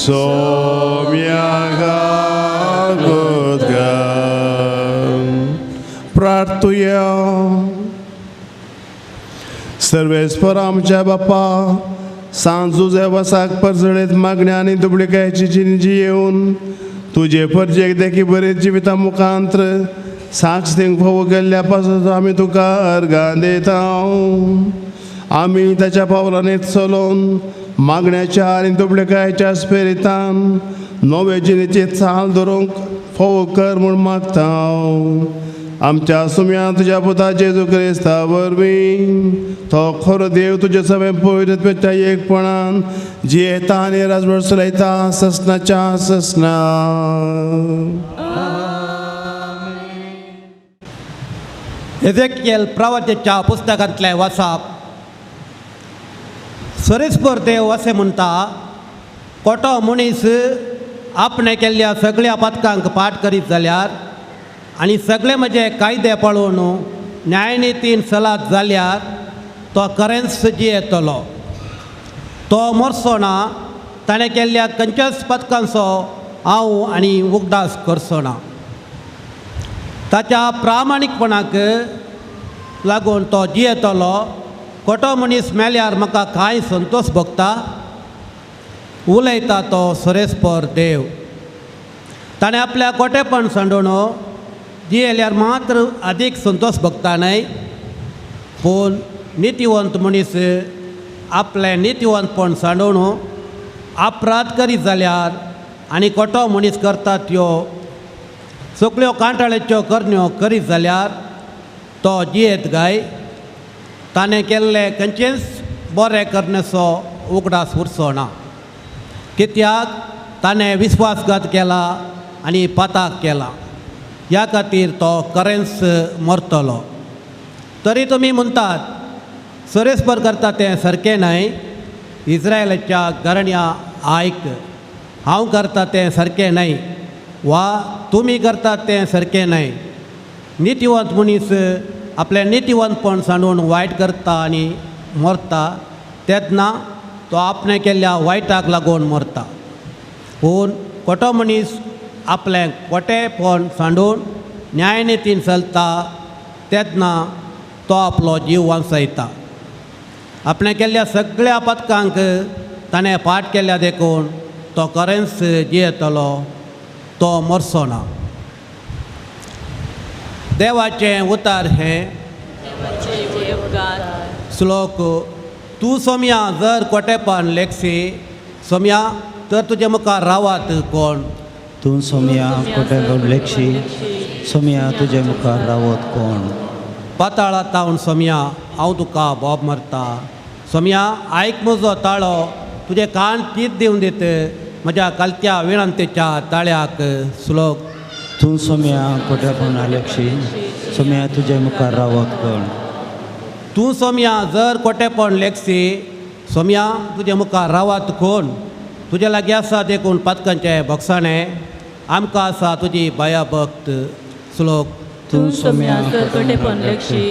सोम्या काकूत कर. प्रार्थुया. सर्वेस्पर आमच्या बापा सांजू वसाक परजळीत मागण्या आनी दुबळिकायची जिनजी येवन तुजे परजेक देखी बरे जिविता मुखांत्र साक्ष दिवंक फावो केल्ल्या पासत आमी तुका अर्गां दिता. आमी ताच्या पावलांनी चलोवन मागण्याच्या आनी दुबळिकायच्या स्पिरितान नवे जिणेची चाल धरूंक फावो कर म्हूण मागता. आमच्या सुम्या तुज्या पुता जेजू क्रिस्ता वरवीं तो खरो देव तुज्या सगळें पवित्र एकपणान जियेता आनी राजवट चलयता ससनाच्या ससना. एजेकियल प्रवचेच्या पुस्तकांतलें वाचप. सरेस्पर देव अशें म्हणटा, कोटो मनीस आपणें केल्ल्या सगळ्या पथकांक पाठ करीत जाल्यार आनी सगळे म्हजे कायदे पळोवन न्यायनितीन सलाद जाल्यार तो खरेंच जियेतलो. तो मरचो ना. ताणें केल्ल्या खंयच्याच पथकांचो हांव आनी उगडास करचो ना. ताच्या प्रामाणीकपणाक लागून तो जियेतलो. खोटो मनीस मेल्यार म्हाका कांय संतोश भोगता. उलयता तो सरेस्पर देव. ताणें आपल्या खोटेपण सांडून जियेल्यार मात्र अदीक संतोश भोगता न्हय. पूण नितिवंत मनीस आपलें नितिवंतपण सांडून अपराध करीत जाल्यार आनी खोटो मनीस करता त्यो सगळ्यो कांटाळ्याच्यो करण्यो करीत जाल्यार तो जियेत गाय. ताणें केल्लें खंयचेंच बरें करण्याचो उगडास उरचो ना. कित्याक ताणें विस्वासघात केला आनी पाताक केला. ह्या खातीर तो खरेंच मरतलो. तरी तुमी म्हणटात सरेस्पर करता तें सारकें न्हय. इस्रायलाच्या घराण्या आयक, हांव करता तें सारकें न्हय वा तुमी करतात तें सारकें न्हय. नितिवंत मनीस आपलें नितिवंतपण सांडून वायट करता आनी मरता तेन्ना तो आपणें केल्ल्या वायटाक लागून मरता. पूण खोटो मनीस आपलें खोटेपण सांडून न्यायनितीन चलता तेन्ना तो आपलो जीव वांचयता. आपणें केल्ल्या सगळ्या पथकांक ताणें पाठ केल्या देखून तो खरेंच जियेतलो, तो मरचो ना. देवाचें उतार हें. श्लोक. तूं सोम्या जर कोटेपण लेखसी सोम्या तर तुजे मुखार रावात कोण. तूं सोम्या कोटेपण लेखशी सोम्या तुजे मुखार रावत कोण. पाताळा तावन सोम्या हांव तुका बोब मारता. सोम्या आयक म्हजो ताळो, तुजे कान तीत दिवन दित म्हज्या कालत्या विणंतेच्या ताळ्याक. श्लोक. तूं सोम्या कोटेपण लेखशी सोम्या तुजे मुखार रावत कोण. तूं सोम्या जर कोटेपण लेखसी सोम्या तुजे मुखार रावात कोण. तुजे लागीं आसा देखून पातकांचें भोगसाणें, आमकां आसा तुजी बाया भक्त. श्लोक. तूं सोम्या जर कोटेपण लेखशी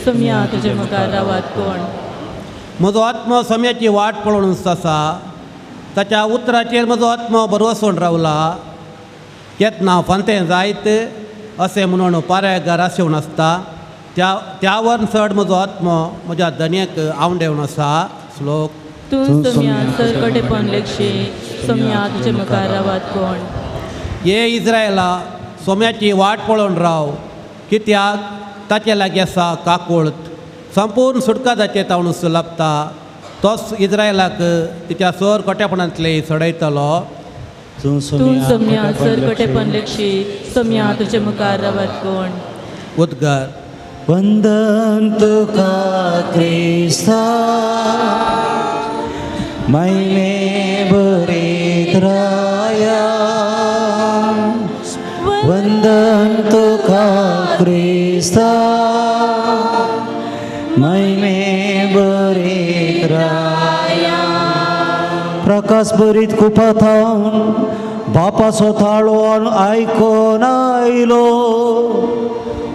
सोम्या तुजे मुखार रावात कोण. म्हजो आत्मो सोम्याची वाट पळोवन आसा. ताच्या उतराचेर म्हजो आत्मो भरवसून रावला. केन्ना फांतें जायत अशें म्हणून पाऱ्यागार आशेवन आसता. त्यावर चड म्हजो आत्मो म्हज्या धनयेक आवंडेवन आसा. श्लोक. तूं सोम्या जर कोटेपण लेखशी सोम्या तुजे मुखार रावात कोण. हे इस्रायला सोम्याची वाट पळोवन राव, कित्याक ताचे लागीं आसा काकूळत. संपूर्ण सुटका ताचे तावणूस लाबता. तोच इस्रायलाक तिच्या सर कोटेपणांतले सोडयतलो. तूं तूं सोम्या जर कोटेपण लेखशी सोम्या तुजे मुखार रावात कोण. उद्गार. वंदन तुका क्रिस्ता महिमे भरीत राया. वंदन तुका क्रिस्ता महिमे भरीत राया. प्रकाश भरीत कुपाथावन बापाचो थाळो आयकोन आयलो.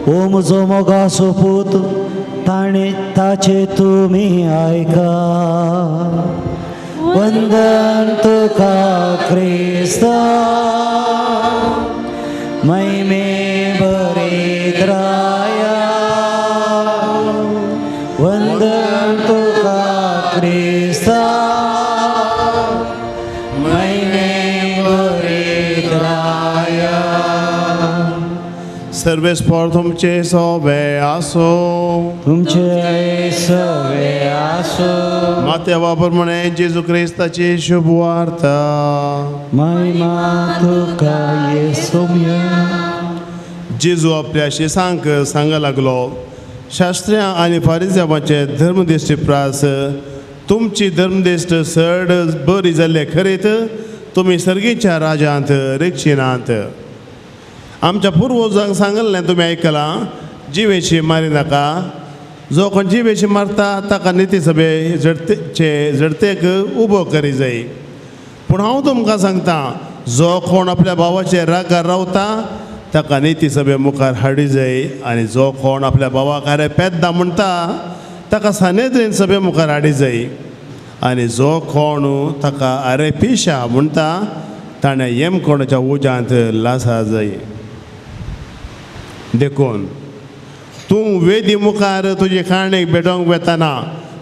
ओ म्हजो मोगाचो पूत ताणें ताचे तुमी आयका. वंदन तुका क्रिस्ता महिमे भरीत राया. वंदन तुका क्रिस्ता महिमे भरीत राया. सर्वेस्पर तुमचे सोबे आसो. तुमचे सवे आसो. मात्या प्रमाणे जेजू क्रिस्ताची शुभ वार्ता. महिमा तुका ये सोम्या. जेजू आपल्या शिसांक सांग लागलो, शास्त्र्यां आनी फारिजावांचे धर्मदिश्टी प्रास तुमची धर्मदिश्ट चड बरी जाल्ले खरीत तुमी सर्गीच्या राजांत रिक्षिनात. आमच्या पुर्वजांक सांगल्लें तुमी आयकलां, जिवेशी मारी नाका, जो कोण जिवेशी मारता ताका निती सभे जडतेचे जडतेक उबो करी जाय. पूण हांव तुमकां सांगता, जो कोण आपल्या भावाचे रागार रावता ताका निती सभे मुखार हाडी जाय, आनी जो कोण आपल्या भावाक आरे पेद्दा म्हणटा ताका सानेद्रेन सभे मुखार हाडी जाय, आनी जो कोण ताका आरे पिशा म्हणटा ताणें येमकोणाच्या उज्यांत लासा जाय. देखून तूं वेदी मुखार तुजी खाणीक भेटोवंक वेतना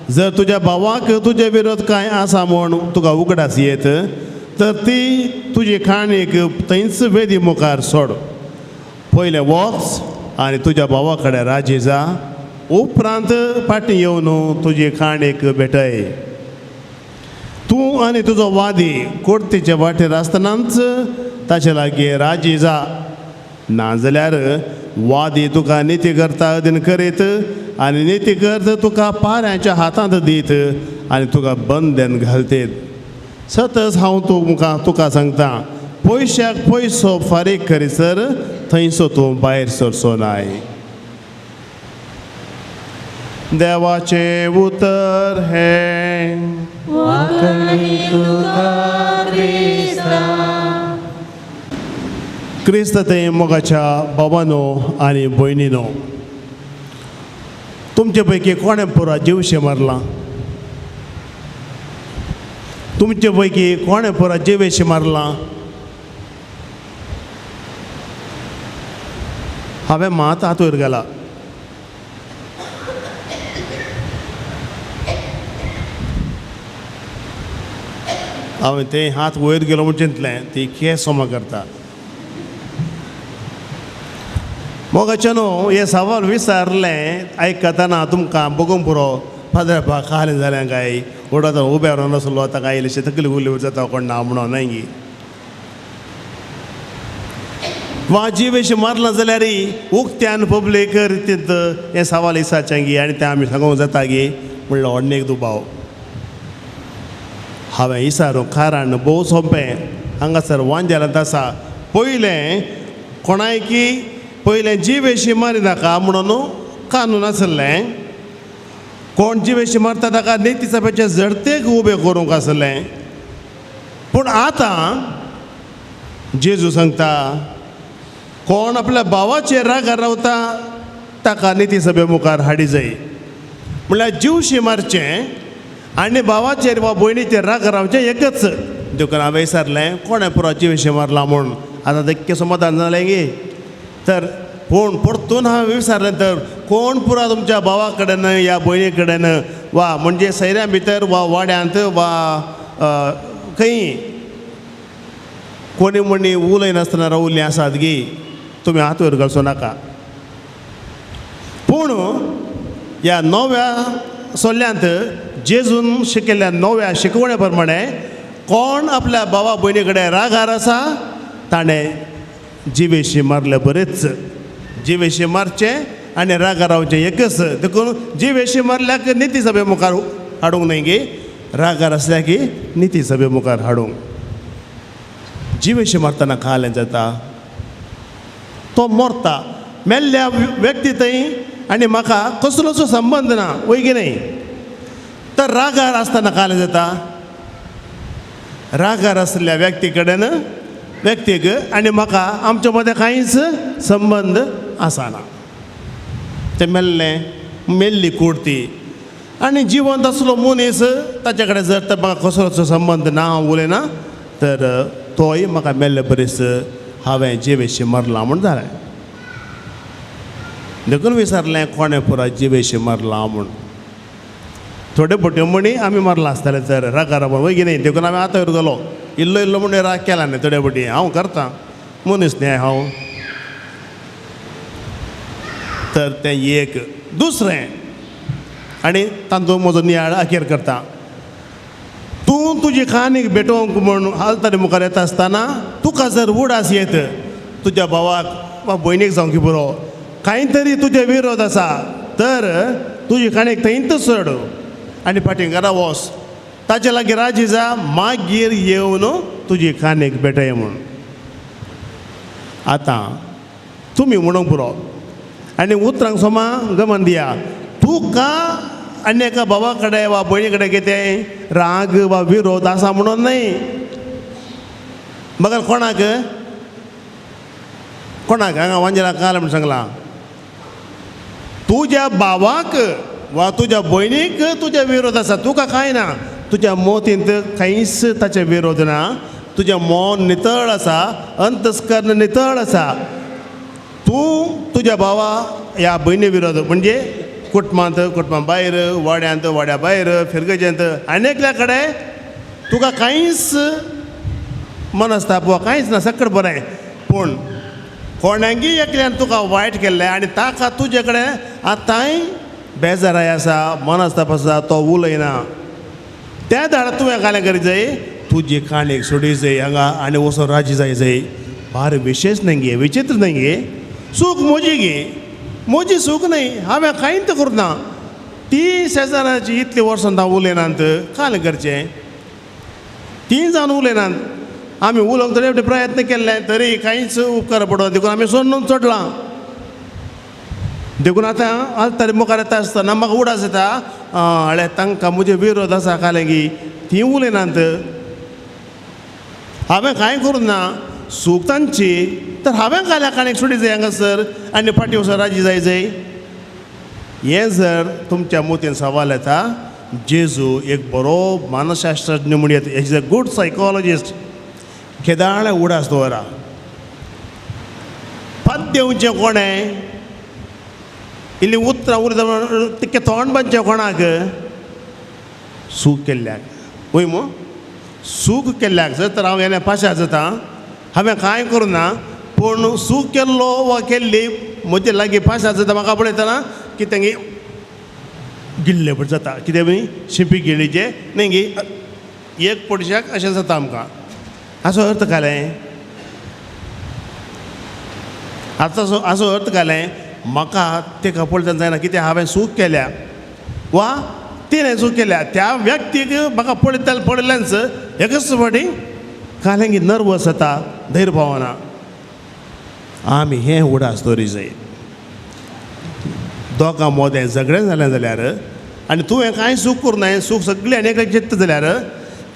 जर तुज्या भावाक तुजे विरोध कांय आसा म्हूण तुका उगडास येत तर ती तुजी खाणीक थंयच वेदी मुखार सोड. पयलें वच आनी तुज्या भावा कडेन राजी जा, उपरांत फाटीं येवन तुजी खाणीक भेटय. तूं आनी तुजो वादी कोर्तीचे वाटेर आसतनाच ताचे लागीं राजी जा, नाजाल्यार वादी तुका निती करता अधीन करीत आनी निती करत तुका पाऱ्यांच्या हातांत दीत आनी तुका बंधन घालतीत. सतच हांव तुमकां तुका सांगता, पयशाक पयसो फारीक करीसर थंयसो तूं भायर सरचो नाय. देवाचें उतर हें. क्रिस्त ते मोगाच्या बाबानो आनी भयणीनो, तुमचे पैकी कोणें पुरा जिवशें मारलां? तुमचे पैकी कोणें पुरा जिवेशें मारलां? हांवें मात हात वयर घाला. हांवें तें हात वयर गेलो म्हूण चिंतलें ती केस सोमा करता. मोगाच्या न्हू हें सवाल विचारलें आयकतना तुमकां बगूंक पुरो फादर खालें जालें काय उडत उबे रावन आसलो ताका आयलेशें तकली उरली जाता कोण ना म्हणून न्हय गी. वा जिवेशें मारलां जाल्यार उक्त्यान पब्लीक रितींत हें सवाल विचारचें गी आनी तें आमी सांगूंक जाता गी म्हणलो व्हडलें एक दुबाव. हांवें विचारूंक कारण भोव सोंपें, हांगासर वांजेलांत आसा. पयलें कोणायकी पयलें जिवेशी मारी नाका म्हणून कानून आसलें. कोण जिवेशी मारता ताका निती सभेचे जडतेक उबें करूंक आसलें. पूण आतां जेजू सांगता, कोण आपल्या भावाचेर रागार रावता ताका निती सभे मुखार हाडी जाय. म्हणल्यार जिवशी मारचें आनी भावाचेर वा भयणीचेर रागार रावचें एकच. देखून हांवें विचारलें कोणें पुरो जिवेशी मारला म्हूण. आतां तें समाधान जालें गी. तर पूण परतून हांवें विचारलें तर कोण पुरा तुमच्या भावा कडेन या भयणी कडेन वा म्हणजे सैऱ्यां भितर वा वाड्यांत वा खंय कोणी म्हणी उलयनासतना रावल्लीं आसात गी, तुमी हात वयर घालचो नाका. पूण ह्या नव्या सोल्ल्यांत जेजून शिकयल्ल्या नव्या शिकवणे प्रमाणे कोण आपल्या भावा भयणी कडेन रागार आसा ताणें जिवेशी मारले बरेच. जिवेशी मारचें आनी रागार रावचें एकच. देखून जिवेशी मारल्याक निती सभे मुखार हाडूंक न्हय गी, रागार आसल्या की निती सभे मुखार हाडूंक. जिवेशी मारतना खालें जाता तो मरता. मेल्ल्या व्यक्ती थंय आनी म्हाका कसलोसो संबंद ना, वय की न्हय. तर रागार आसतना खालें जाता. रागार आसल्या व्यक्ती कडेन व्यक्तीक आनी म्हाका आमच्या मदें कांयच संबंद आसना. तें मेल्लें मेल्ली कूड ती आनी जिवंत आसलो मनीस ताचे कडेन जर तर म्हाका कसलोसो संबंद ना, हांव उलयना तर तोय म्हाका मेल्ले बरीच हांवें जिवेशी मारलां म्हूण जालें. देखून विचारलें कोणें पुरा जिवेशी मारलां म्हूण. थोडे बोट्यो म्हणी आमी मारलां आसतलें तर रागार वय की न्हय. देखून हांवें आतां वयर गेलो इल्लो इल्लो म्हण राग केला न्हय थोडे बोटी. हांव करतां मनीस न्हय हांव. तर तें एक. दुसरें आनी तांचो म्हजो नियाळ अखेर करता, तूं तुजी खाणीक भेटोवंक म्हूण आल्तारी मुखार येता आसतना तुका जर उडास येत तुज्या भावाक वा भयणीक जावंक पुरो कांय तरी तुजे विरोध आसा तर तुजी काणयेक थंयच सोड आनी फाटीं घरा वच ताचे लागीं राजी जा मागीर येवन तुजी काणयेक भेटय म्हूण. आतां तुमी म्हणूंक पुरो आनी उतरांक सोमा गमन दिया. तुका आनी एका भावा कडेन वा भयणी कडेन कितें राग वा विरोध आसा म्हणून न्हय, मगर कोणाक कोणाक हांगा वांजेला काल म्हूण सांगलां तुज्या भावाक वा तुज्या भयणीक तुज्या विरोध आसा, तुका कांय ना, तुज्या मोतींत कांयच ताचे विरोध ना, तुजें मन नितळ आसा, अंतस्कर्ण नितळ आसा. तूं तुज्या भावा ह्या भयणी विरोध म्हणजे कुटुंबांत कुटुंबा भायर, वाड्यांत वाड्या भायर, फिरगजेंत आनी एकल्या कडेन तुका कांयच मनस्ताप वा कांयच ना, सगळें बरें. पूण कोणाकी एकल्यान तुका वायट केल्लें आनी ताका तुजे कडेन आतांय बेजाराय आसा, मनस्ताप आसा, तो उलयना, त्या दाडा तुवें कालें करी जाय, तुजी काणयेक सोडी जाय हांगा आनी वचून राजी जाय जाय. भार विशेश न्हय गे, विचित्र न्हय गे, सूख म्हजी गे, म्हजी सूख न्हय, हांवें कांयच करूं ना, ती शेजाराची इतलीं वर्सां हांव उलयनात, कालें करचें, ती जावन उलयनात. आमी उलोवंक तरी प्रयत्न केल्ले तरी कांयच उपकार पडना, देखून आमी सोडून चडलां. देखून आतां आलतारी मुखार येता आसतना म्हाका उडास येता, हळ्या तांकां म्हजे विरोध आसा कालें की ती उलयनात, हांवें कांय करूं ना, सूख तांची तर हांवें काल्या काणयेक सोडी जाय हांगासर आनी फाटीं वचून राजी जाय जाय. हें जर तुमच्या मोतीन सवाल येता, जेजू एक बरो मानसशास्त्रज्ञ म्हणयत, is a good psychologist, केदाळे उडास दवरा पद देवचें कोणें इल्ली उतरां उरता तितकें तोंड बांदचें कोणाक सूख केल्ल्याक वय मू सूख केल्ल्याक जर तर हांव येन्या पाशार जाता, हांवें कांय करूं ना, पूण सूख केल्लो वा केल्ली म्हजे लागीं पाशार जाता, म्हाका पळयतना की तेंगे गिल्ले पड जाता, कितें न्ही शिंपी गिळीचे न्ही गी एक पडशाक अशें जाता आमकां. हाचो अर्थ कालें आतां हाचो अर्थ कालें म्हाका तेका पळयतना जायना कितें हांवें सूख केल्या वा तिणें चूक केल्या, त्या व्यक्तीक म्हाका पळयता पळयल्यानच एकच फावटी कालें की नर्वस जाता, धैर्य पावना. आमी हें उडास दवरी जाय. दोगां मोदें झगडें जालें जाल्यार आनी तुवें कांय सूख करूं नाय, सूख सगळें आनी एकल्याक चित्त जाल्यार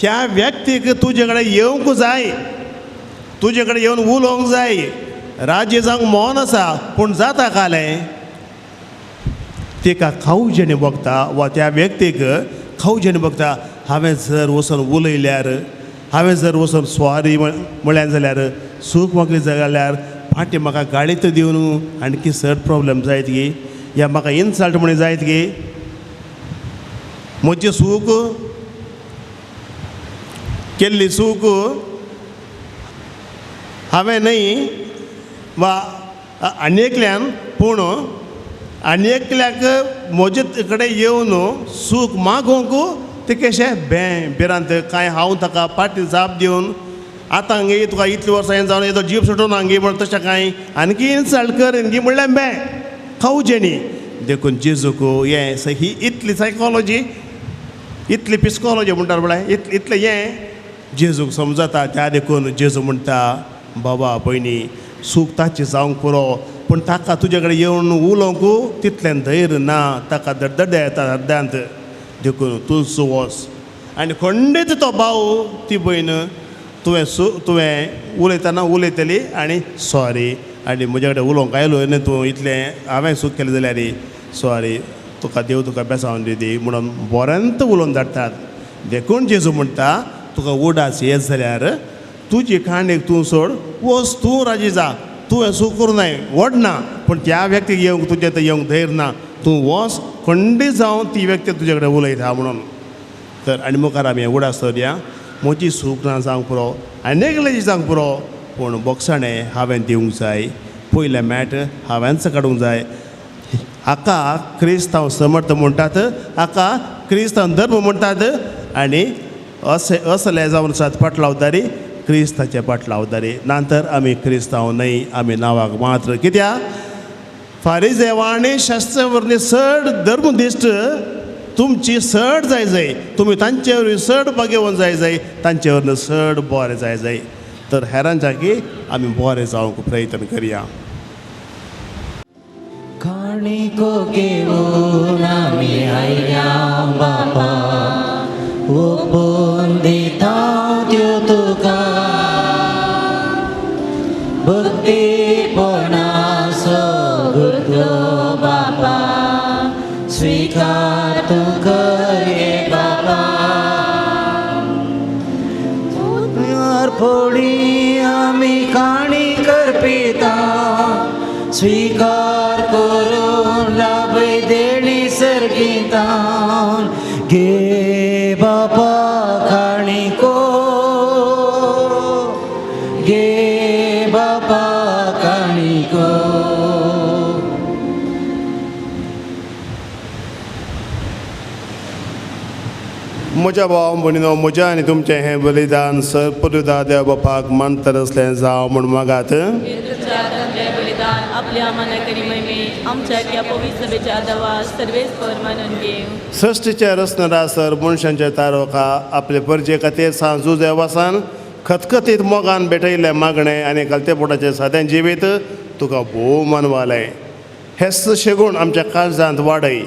त्या व्यक्तीक तुजे कडेन येवंक जाय, तुजे कडेन येवन उलोवंक जाय, राज्य जावंक मन आसा पूण जाता कालें तिका खावजेणी बगता वा त्या व्यक्तीक खावजेणी बगता, हांवें जर वचून उलयल्यार, हांवें जर वचून स्वारी म्हळ्यार जाल्यार सूख मागली जाल्यार फाटीं म्हाका गाळीत दिवन आणकी चड प्रोब्लेम जायत गी, या म्हाका इन्सल्ट म्हण जायत गी, म्हजी सूख केल्ली सूख हांवें न्हय वा आनी एकल्यान, पूण आनी एकल्याक म्हजे कडेन येवन सूख मागूंक ते कशें बें भिरांत कांय हांव ताका फाटीं जाप दिवन आतां गे तुका इतलीं वर्सां हें जावन येदो जीव सुटून गे म्हण तशें कांय आणकी इन्सल्ट कर गे म्हणल्यार बें खावचें न्ही. देखून जेजूक हें ही इतली सायकोलॉजी, इतली पिस्कोलॉजी म्हणटात म्हळ्यार इतलें हें जेजूक समजता. त्या देखून जेजू म्हणटा, बाबा भयणी सूख ताची जावंक पुरो, पूण ताका तुजे कडेन येवन उलोवंक तितलें धैर्य ना, ताका दडदडे येता अर्द्यांत, देखून तूं वच आनी खंडीत तो भाव ती भयण तुवें तुवें उलयतना उलयतली आनी सॉरी आनी म्हजे कडेन उलोवंक आयलो न्ही तूं, इतलें हांवें सूख केलें जाल्यार सॉरी, तुका देव तुका बेसावन दी म्हणून बऱ्यांत उलोवन धाडटात. देखून जेजू म्हणटा तुका उडास येत जाल्यार तुजी काणयेक तूं सोड, वच तूं राजी जा, तुवें सूख करूं नाय व्हड ना, पूण त्या व्यक्तीक येवंक तुजें थंय येवंक धैर्य ना, तूं वच खंडीत जावन ती व्यक्ती तुजे कडेन उलयता म्हणून. तर आनी मुखार आमी उडास दवरया, म्हजी सूख ना जावंक पुरो आनी एकल्याची जावंक पुरो, पूण बोगसाणें हांवें दिवंक जाय, पयलें मॅट हांवेंच काडूंक जाय. हाका क्रिस्तांव समर्थ म्हणटात, हाका क्रिस्तांव धर्म म्हणटात आनी अशें असले जावन आसात पाटलावदारी क्रिस्ताचे पाटलावदारी नंतर आमी क्रिस्तांव न्हय, आमी नांवाक मात्र. कित्याक फारीजेवा आनी शास्त्र वरवीं चड धर्मदिश्ट तुमची चड जाय जाय, तुमी तांचे वरवीं चड भाग्यवंत जाय जाय, तांचे वरवीं चड बरें जाय जाय. तर हेरांच्या की आमी बरें जावंक प्रयत्न करया. काणिको घेवन आमी आयल्या बापा, ओपून दिता त्यो तुका, भक्तीपणाचो गुरतो बापा, स्विकार तूं कर गे बापा. फोडी आमी काणी करपिता, स्विकार करून लाभय देणी सर्गितान, गे बापा काणिको, गे बापा काणिको. म्हज्या भाव भयणीनो, म्हज्या आनी तुमचें हें बलिदान सर पदुदा देव बापाक मानतर आसलें जावं म्हूण मागात. हे तुमच्या हातांतलें बलिदान आपल्या मानाकरी महिमे आमच्या त्या पवित्र सभेच्या आदावा सर्वेस पर मानून घेवं. सृश्टीचे रचणारा सर मनशांचे तारोका आपले परजे खातीर सांजू देवासान खतखतीत मोगान भेटयल्लें मागणें आनी कलतेपोटाचें सादें जिवीत तुका भोव मानवालें. हेच शेगूण आमच्या काळजांत वाडय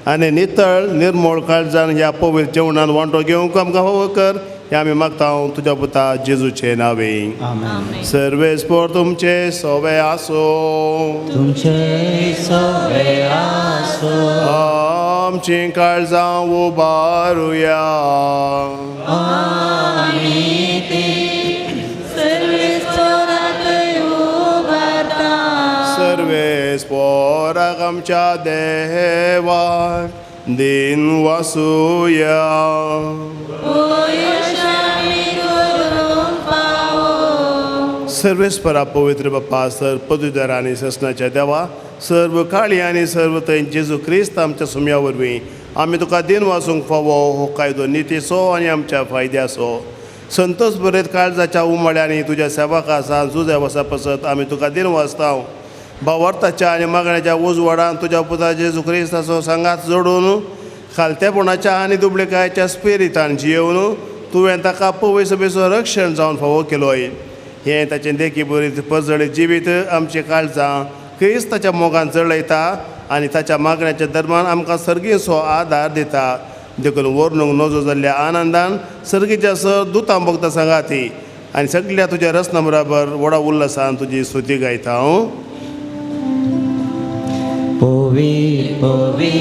आनी नितळ निर्मळ काळजान ह्या पवित्र जेवणान वांटो घेवंक आमकां फावो कर, हें आमी मागता तुज्या पुता जेजूचे नांवे. आमेन. सर्वेस्पोर तुमचे सोवे आसूं. तुमचे सवे आसो. आमची काळजां उबारुया. आमी ती सर्वेस्पराक उबारता. सर्वेस्पोराक आमच्या देवाक दिन वासुया. सर्वेस्परा पवित्र बाप्पा, सर पदवीधर आनी ससनाच्या देवा, सर्व काळी आनी सर्व थंय जेजू क्रिस्त आमच्या सुम्या वरवीं आमी तुका दिन वासूंक फावो हो कायदो नितीचो आनी आमच्या फायद्याचो. संतोष बरेत काळजाच्या उमाळ्यांनी तुज्या सेवका जुज्या वसा पसत आमी तुका दिन वाचता. भावार्थाच्या आनी मागण्याच्या उजवाडान तुज्या पुता जेजू क्रिस्ताचो सांगात जोडून खालतेपणाच्या आनी दुबळेकायच्या स्पिरितान जियेवन तुवें ताका पवित्र सभेचो रक्षण जावन फावो केलोय. हें ताचें देखी बरी परजळीत जिवीत आमची काळजां क्रिस्ताच्या मोगान चळयता आनी ताच्या मागण्याच्या दरम्यान आमकां सर्गीचो आदार दिता. देखून वर्णूंक नजो जाल्ल्या आनंदान सर्गीच्या सर दुतां भोगता सांगाती आनी सगल्या तुज्या रचना बराबर व्हडा उल्हासान तुजी स्तुती गायता हांव. पवी पवी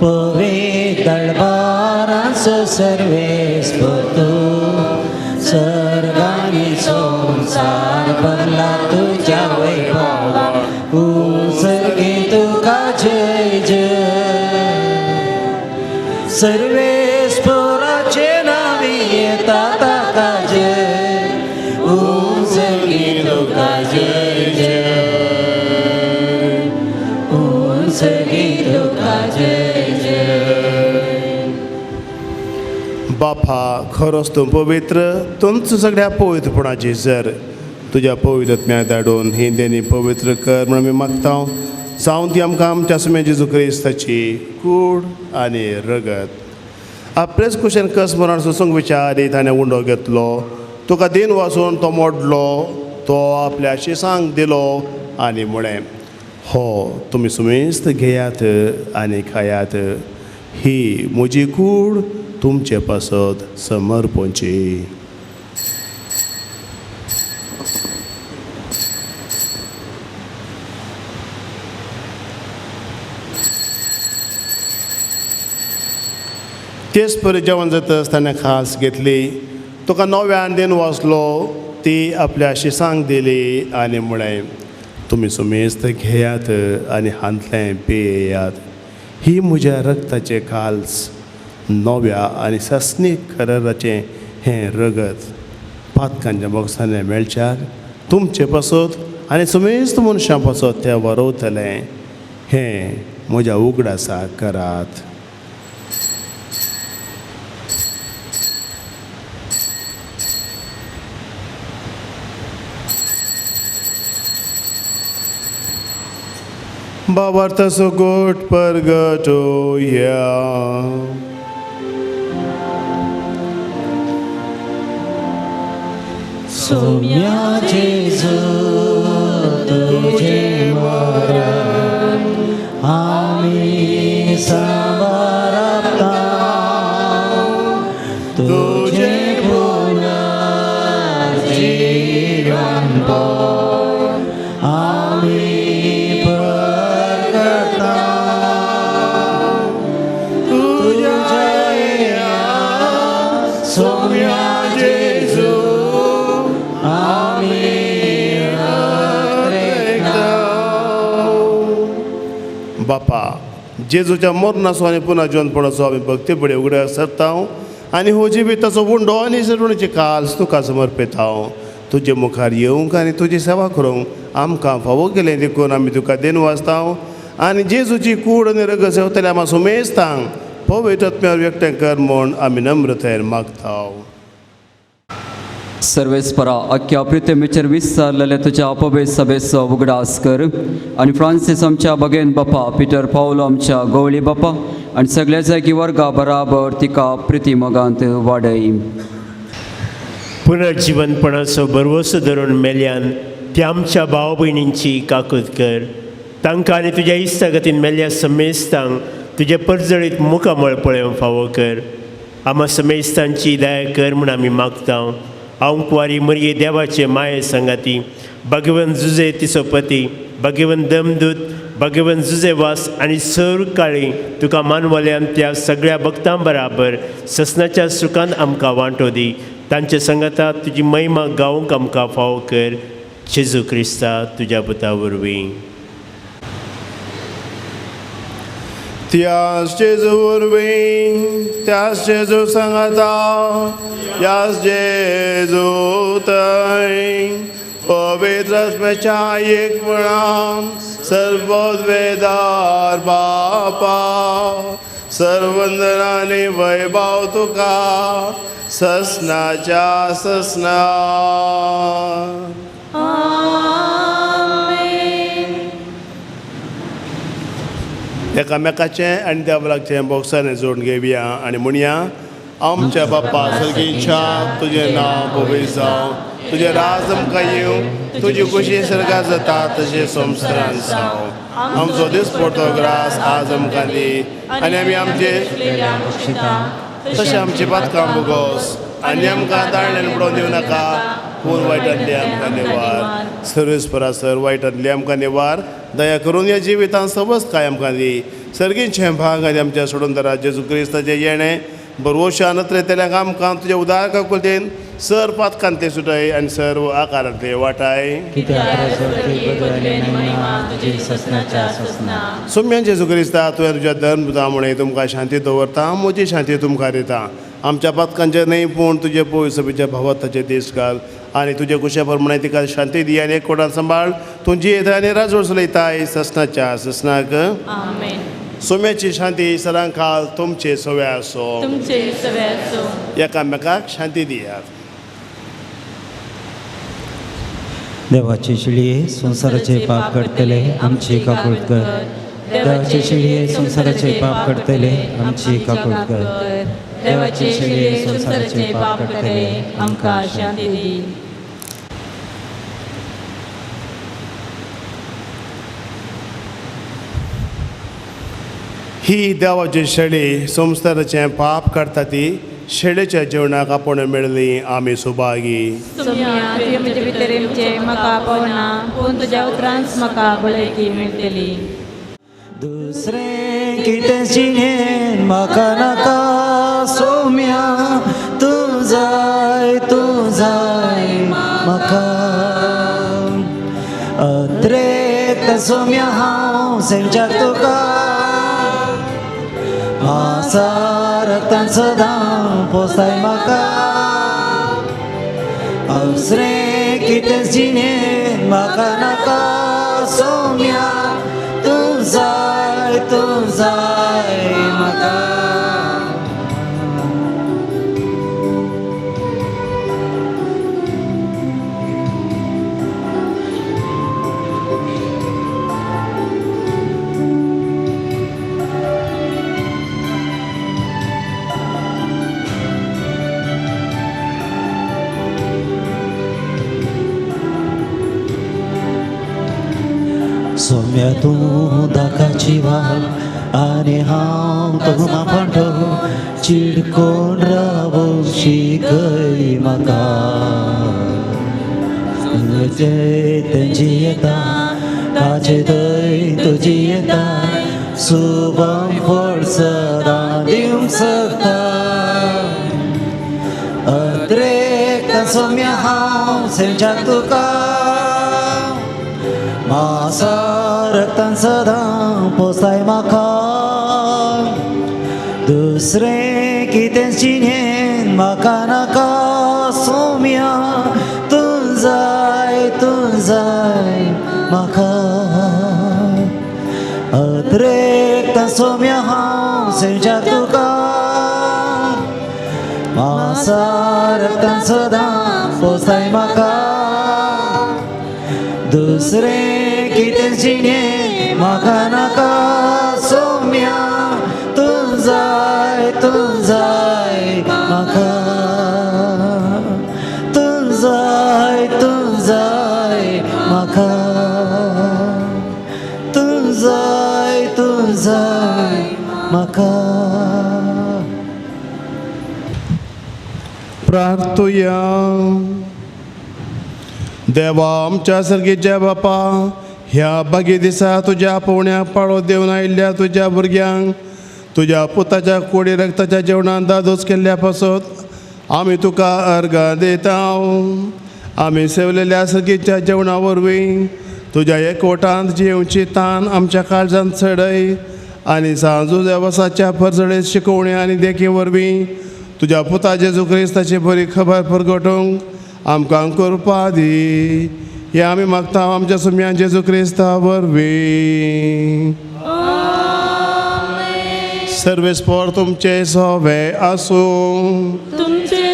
पवी दळबाराचो सर्वेस्पर तूं, सर्गांनी संवसार भरला तुज्या वैभवा, सर्गे तुका जय जय. सर्वेस्पराचे नावी येता ताका जय, सर्गे तुका जय जय, सर्गे तुका जय जय. बापा खरोच तूं पवित्र, तुमचं सगळ्या पवित्रपणाची जर तुज्या पवित्र आत्म्याक धाडून ही देणी पवित्र कर म्हणून आमी मागता. जावन ती आमकां आमच्या सुम्या जेजू क्रिस्ताची कूड आनी रगत आपलेच कुशेन कस मरण सोसूंक विचारी ताणें उंडो घेतलो, तुका दिन वाचून तो मोडलो, तो आपल्या शिसांक दिलो आनी म्हळें, हो तुमी सुमेस्त घेयात आनी खायात, ही म्हजी कूड तुमचे पासत समर्पणची. तेच परी जेवण जातच ताणें खास घेतली, तुका नव्यान दिन वाचलो, ती आपल्या शिसांक दिली आनी म्हळें, तुमी सुमेस्त घेयात आनी हांतलें पियेयात, ही म्हज्या रक्ताचें काल्स नव्या आनी सासणीक कराराचें हें रगत पातकांच्या बोगसांनी मेळच्यार तुमचे पासत आनी सुमेस्त मनशां पासत तें वरवतलें, हें म्हज्या उगडासा करात. बाबार्थाचो गोट परगटोया. सोम्या जेजू तुझे मरण आमी सांबारता, तुझे पुनर्जीवन आमी प्रगटा, तुझ्या सोम्या जेजू आमी बापा जेजूच्या मरणाचो आनी पुन्हा जिवनपणाचो आमी भक्ती फुडें उगड्यार सरता आनी हो जिविताचो उंडो आनी सरवणेची काल्स तुका समर्पिता. तुजे मुखार येवंक आनी तुजी सेवा करूंक आमकां फावो केलें देखून आमी तुका देन वाचता आनी जेजूची कूड आनी रगत सेवतले आमा सुमेस्तांक पवित्र आत्म्यार व्यक्त कर म्हूण आमी नम्रतायेन मागता. सर्वेस्परा अख्ख्या पृथ्वीचेर विस्तारलेले तुज्या अपवे सभेचो उगडास कर आनी फ्रांसीस आमच्या बगेन बापा, पिटर पावलो आमच्या गवळी बापा आनी सगळ्या जागी वर्गा बराबर तिका प्रिती मोगांत वाडय. पुनर्जिवनपणाचो भरवसो धरून मेल्यान त्या आमच्या भाव भयणींची काकूत कर. तांकां आनी तुज्या इश्टागतीन मेल्ल्या समेस्तांक तुजें परजळीत मुखामळ पळोवंक फावो कर. आमा समेस्तांची दया कर म्हूण आमी मागता. हांव कुवारी मरये देवाचे माये सांगाती भगवन जुजे तिचो पती, भगवन दमदूत, भगवन जुजे वास आनी सर काळी तुका मानवल्यान त्या सगळ्या भक्तां बराबर ससनाच्या सुखान आमकां वांटो दी. तांचे सांगाता तुजी महिमा गावंक आमकां फावो कर. जेजू क्रिस्ता तुज्या पुता वरवीं. त्यास जेजू वरवीं, त्यास जेजू सांगाता, त्यास जेजू थंय पवित्र आत्म्याच्या एकपणान सर्वोद्वेदार बापा सर्वंदनानी वैभव तुका ससनाच्या ससना. एकामेकाचें आनी देवलाचें बोक्सांनी जोडून घेवया आनी म्हणया, आमच्या बाप्पा सर्गीच्या तुजें नांव पवित्र जावं, तुजें राज आमकां येवं, तुजी खुशी सर्गात जाता तशें संवसारांत जावं. आमचो दिसपडतो ग्रास आज आमकां दी आनी आमी आमचे तशें आमची पातकां भोगोस आनी आमकां दाळण्यान बुडोवन दिवं नाका, पूण वायटांतली आमकां निवार. सर्वेस्परा सर वायटांतली आमकां निवार, दया करून ह्या जिवितांत समज काय आमकां दी. सर्गीचें भाग आनी आमच्या सोडून जेजू क्रिस्ताचें येणें बरवशान अत्रेतल्यांक आमकां तुज्या उदार काकुळतेन सर पातकांतले सुटाय आनी सर्व आकारांतले वाटाय. सोम्यान जेजू क्रिस्ता तुवें तुज्या धर्म मुळे तुमकां शांती दवरता, म्हजी शांती तुमकां दिता. आमच्या पातकांचे न्हय पूण तुजे पवित्र सभेच्या भावार्थाचे दीस घाल आनी तुजे कुशे प्रमाणे तिका शांती दी आनी एक कोटान सांबाळ. तूं जियेता आनी राजवट चलयताय ससनाच्या ससनाक. सोम्याची शांती सदांकाल तुमचे सवे आसो. एकामेकाक शांती दियात. देवाचे शिळये संवसाराचे पाप काडटले आमची काकूट कर. देवाचे शिळये संवसाराचे पाप काडटले आमची काकूट कर. देवाचे शिळये संवसाराचे पाप काडटले आमकां शांती दी. ही देवाची शेळी संवसाराचें पाप काडटा ती शेळेच्या जेवणाक आपोवणें मेळ्ळी आमी सुभागी. तुवें भितर येवचें म्हाका पावना, पूण तुज्या उतरांच म्हाका भलायकी मेळटली. दुसरें कितें जिणें म्हाका नाका सोम्या, तूं जाय तूं जाय म्हाका. अत्रेक सोम्या हांव सेंच्या तुका, आसा रक्तान सदां पोसाय म्हाका. दुसरें कितें जिणें म्हाका नाका सोम्या, तूं जाय तूं जाय म्हाका. सोम्या तूं दाकाची वाल आनी हांव तुका फांटो चिडकोन रावोंक शिकय म्हाका तुजें जियेता ताचे थंय तूं जियेता शुभम फळ सदां दिवंक शकता अद्रेकता सोम्या हांव सेमच्या तुका मासा रक्तान सदां पोसाय म्हाका दुसरें कितें जिणेन म्हाका नाका सोम्या तूं जाय तूं जाय म्हाका अद्रेकता सोम्या हांव सेमच्या तुका मासा रक्तान सदां पोसाय म्हाका दुसरें कितें जिणें म्हाका नाका सोम्या तूं जाय म्हाका तूं जाय म्हाका तूं जाय म्हाका. प्रार्थुया. देवा आमच्या सर्गीच्या बापा, ह्या बागी दिसा तुज्या पोवण्या पाळो देवन आयिल्ल्या तुज्या भुरग्यांक तुज्या पुताच्या कोडी रक्ताच्या जेवणान दादोस केल्ल्या पासत आमी तुका अर्गां दिता. आमी सेवलेल्या सर्गीच्या जेवणा वरवीं तुज्या एकवटांत जेवची तान आमच्या काळजांत चडय आनी सांजू देवसाच्या परजळीत शिकोवणी आनी देखी वरवीं तुज्या पुता जेजू क्रिस्ताची बरी खबर परगटूंक आमकां करपा दी. हे आमी मागता आमच्या सुम्या जेजू क्रिस्ता वरवीं. सर्वेस्पोर तुमचे सोवे आसूं. तुमचे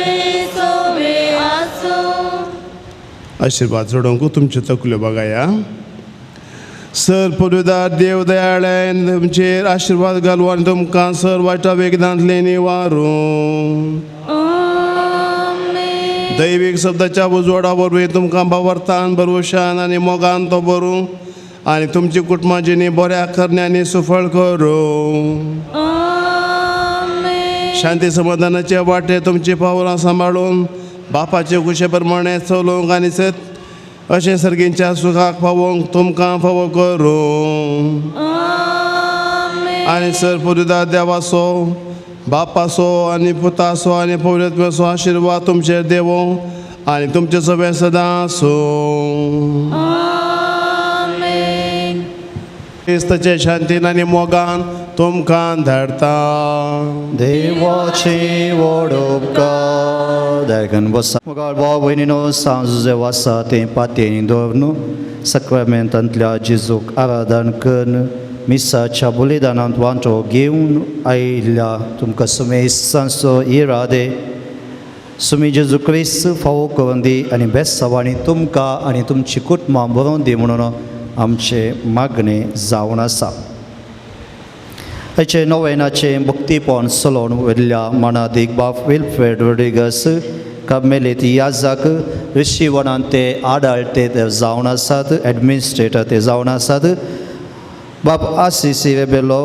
सोवे आसूं. आशिर्वाद जोडोवंक तुमच्यो तकल्यो बघाया. सर पुर्विदार देव दयाळ्यान तुमचेर आशिर्वाद घालूं आनी तुमकां सर वायटा वेगदांतलें निवारूं. दैवीक शब्दाच्या उजवाडा वरवीं तुमकां बावरतान बरवशान आनी मोगान तो बरूं आनी तुमची कुटुंबां जिणी बऱ्या करण्यांनी सुफळ करूं. शांती समाधानाचे वाटे तुमची पावलां सांबाळून बापाचे खुशे प्रमाणे चलोवंक आनी सत अशें सर्गींच्या सुखाक पावोवंक तुमकां फावो करूं. आनी सर पुरुदा देवाचो बापाचो आनी पुताचो आनी पवित्रत्वाचो आशिर्वाद तुमचेर देवो आनी तुमचे सगळें सदां आसूं. क्रिस्ताचे शांतीन आनी मोगान तुमकां धाडता. देवाचे व्हड उपकार दायकन बसा. मुखार भाव भयणीनो, सांज आसा तें पातयेनी दवरून सक्रामेंतांतल्या जेजूक आराधन करून मिसाच्या बलिदानांत वांटो घेवन आयिल्ल्या तुमकां सुमेस्तांचो इरादे सुमी जेजू क्रिस्त फावो करून दी आनी बेसावांनी तुमकां आनी तुमची कुटुंबां बरोवन दी म्हणून आमचें मागणें जावन आसा. हाचे नोवेनाचें भक्तीपण चलोवन व्हेल्ल्या मानादीक बाप विल्फ्रेड रोड्रिगस कार्मेलीत याजाक ऋषीवनान ते आडाळते ते जावन आसात, एडमिनिस्ट्रेटर ते जावन आसात. बाप आसिसी रेबेलो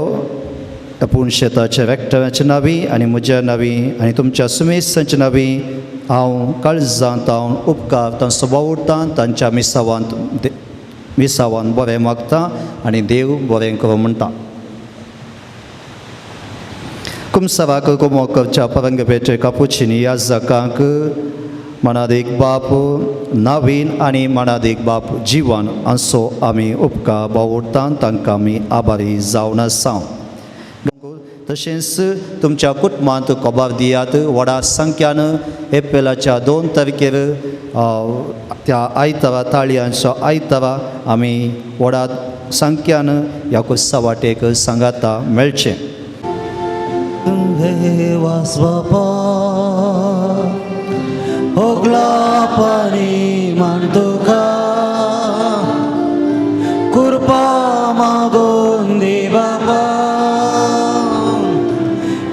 आपूण शेताच्या रेक्टराच्या नावी आनी म्हज्या नावी आनी तुमच्या सुमेस्तांच्या नावी हांव काळजांत हांव उपकार तांचो बावुरतां तांच्या मिसावांत मिसावान बरें मागता आनी देव बरें करूं म्हणटा. कुमसराक कुमो करच्या परंगपेचे कापुचिनी याजकांक मनादीक बाप नवीन आनी मनादीक बाप जिवन हांचो आमी उपकार बावुरता तांकां आमी आभारी जावन आसा. तशेंच तुमच्या कुटुंबांत खबर दियात व्हडा संख्यान एप्रिलाच्या 2 तारखेर त्या आयतारा ताळयांचो आयतारा आमी व्हडा संख्यान ह्या कुस्सा वाटेक सांगाता मेळचें. वासबापा होगलापानी मान तुका कृपा मागून दे बाबा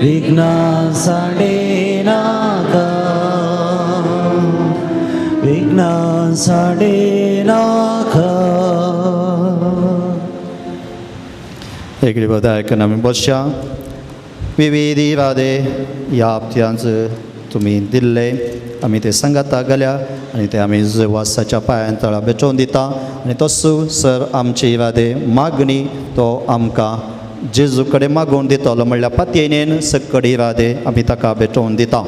विघ्ना साडे नाका विघ्ना साडे नाका. एक बदायकन आमी बसया. विविध इरादे ह्या हप्त्यांत तुमी दिल्ले आमी ते सांगाता घाल्या आनी ते आमी जुवासाच्या पांयान तळा भेटोवन दिता आनी तसो सर आमचे इरादे मागणी तो आमकां जेजू कडेन मागोवन दितलो म्हणल्यार पातयेन सकड इरादे आमी ताका भेटोवन दिता.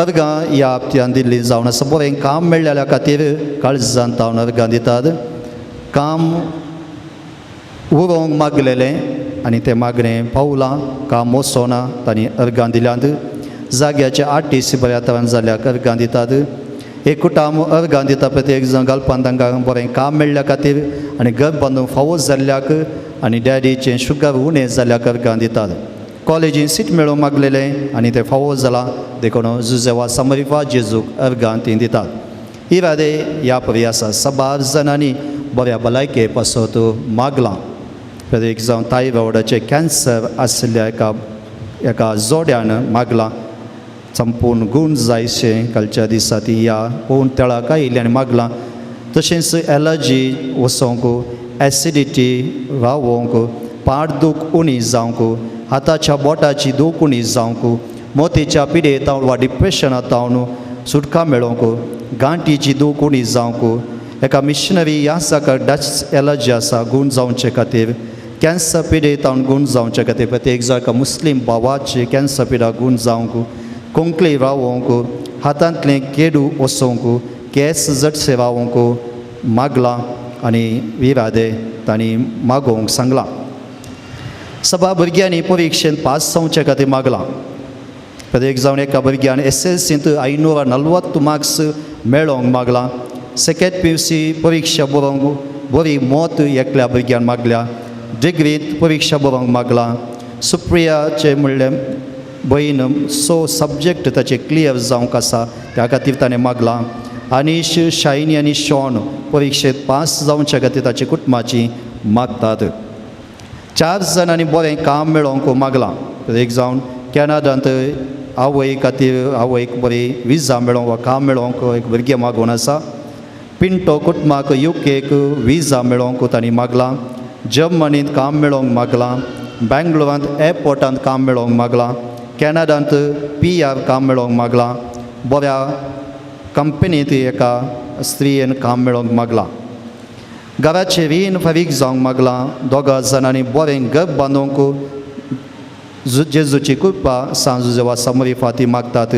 अर्गां ह्या हप्त्यान दिल्ली जावन आसा बरें काम मेळ्ळ्या खातीर काळजान तावन अर्गां दितात. काम उरोवंक मागलेलें आनी तें मागणें पावलां काम वचोना तांणी अर्गां दिल्यांत. जाग्याचे आर्टिस्ट बऱ्या तरान जाल्याक अर्गां दितात. एक कुटाम अर्गां दिता प्रत्येक जाण घालपान तांकां बरें काम मेळ्ळ्या खातीर आनी घर बांदूंक फावो जाल्ल्याक आनी डॅडीचें शुगर उणें जाल्ल्याक अर्गां दितात. कॉलेजीन सीट मेळोवंक मागलेलें आनी तें फावो जालां देखून जुजेवा समरिफा जेजूक अर्गां तीं दितात. इरादे ह्या परी आसा साबार जाणांनी बऱ्या भलायके पासत मागलां. प्रत्येक जावं थायरॉयडाचें कॅन्सर आशिल्ल्या एका एका जोड्यान मागलां. संपूर्ण गूण जायशें कालच्या दिसा ती ह्या पोवन तेळाक आयिल्ली आनी मागलां. तशेंच एलर्जी वचोंक, एसिडिटी रावोंक, पाड दूख उणी जावंक, हाताच्या बोटाची दूख उणी जावंक, मोतीच्या पिडेतावन वा डिप्रेशना तावन सुटका मेळोवंक, गांठीची दूख उणी जावंक, एका मिशनरी ह्या साका डस्ट एलर्जी आसा गूण जावचे खातीर, कॅन्सर पिडेतावन गूण जावचे खातीर, प्रत्येक जाण एका मुस्लीम भावाची कॅन्सर पिडा गूण जावंक, कोंकली रावोंक, हातांतलें केडू वसोवंक, केंस जटसे रावोंक मागलां आनी इरादे तांणी मागोवंक सांगलां. सभा भुरग्यांनी परिक्षेंत पास जावचे खातीर मागलां. प्रत्येक जावन एका भुरग्यान एसएलसींत 540 मार्क्स मेळोवंक मागलां. सेकेंड पीयूसी परिक्षा बरोवंक बरी मत एकल्या भुरग्यान मागल्या. डिग्रींत परिक्षा बरोवंक मागलां. सुप्रियाचें म्हणलें भयण सो सब्जेक्ट ताचे क्लियर जावंक आसा त्या खातीर ताणें मागलां. आनीश, शायनी आनी शॉन परिक्षेंत पास जावच्या खातीर ताचे कुटुंबाची मागतात. 4 जाणांनी बरें काम मेळोवंक मागलां. एक जावन कॅनडांत आवय खातीर आवयक बरी विजा मेळोवंक वा काम मेळोवंक एक भुरगें मागून आसा. पिंटो कुटुंबाक युकेक विजा मेळोवंक तांणी मागलां. जर्मनींत काम मेळोवंक मागलां. बेंगलोरांत एअरपोर्टांत काम मेळोवंक मागलां. कॅनडांत पीआर काम मेळोवंक मागलां. बऱ्या कंपनींत एका स्त्रियेन काम मेळोवंक मागलां. घराचें रीण फारीक जावंक मागलां. दोगा जाणांनी बरें घर बांदूंक जेजूची कृपा सांजुजेवा समरी फाती मागतात.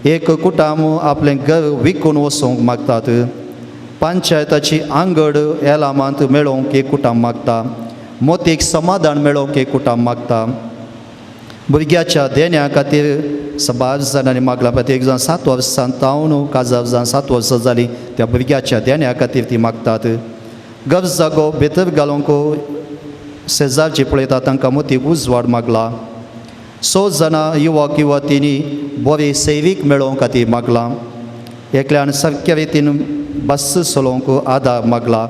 एक कुटाम आपलें घर विकून वचूंक मागतात. पंचायताची आंगड एलामांत मेळोवंक एक कुटाम मागता. मोतीक समाधान मेळोवंक एक कुटाम मागता. भुरग्याच्या देण्या खातीर साबार जाणांनी मागलां. प्रत्येक जाण 7 वर्सां तावन काजार जावन 7 वर्सां जालीं त्या भुरग्याच्या देण्या खातीर ती मागतात. घर जागो भितर घालूंक शेजारची पळयता तांकां मोतीक उजवाड मागला. 6 जाणां युवक युवतींनी बरी सेवीक मेळोवंक खातीर मागलां. एकल्यान सारक्या रितीन बस चलोवंक आदार मागला.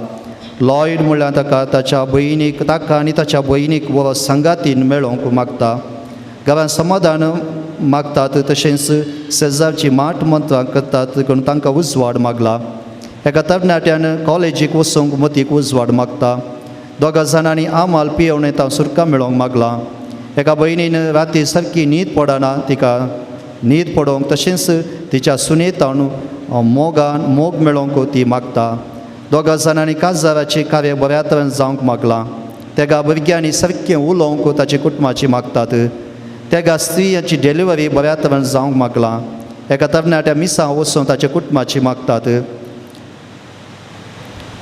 लॉयड म्हणल्यार ताका ताच्या भयणीक ताका आनी ताच्या भयणीक बरो सांगातीन मेळोवंक मागता. घरांत समाधान मागतात. तशेंच शेजारची माट मंत्रां करतात देखून तांकां उजवाड मागला. एका तरणाट्यान कॉलेजीक वचूंक मतीक उजवाड मागता. दोगा जाणांनी आमाल पियोवन येता सुरका मेळोवंक मागलां. एका भयणीन राती सारकी न्हीद पडना तिका न्हीद पडोवंक तशेंच तिच्या सुनेतावन मोगान मोग मेळोवंक ती मागता. दोगा जाणांनी काजाराचें कार्य बऱ्या तरेन जावंक मागलां. तेगा भुरग्यांनी सारकें उलोवंक ताचे कुटुंबाची मागतात. तेगा स्त्रियांची डिलिव्हरी बऱ्या तरेन जावंक मागलां. एका तरणाट्या मिसां वचून ताच्या कुटुंबाची मागतात.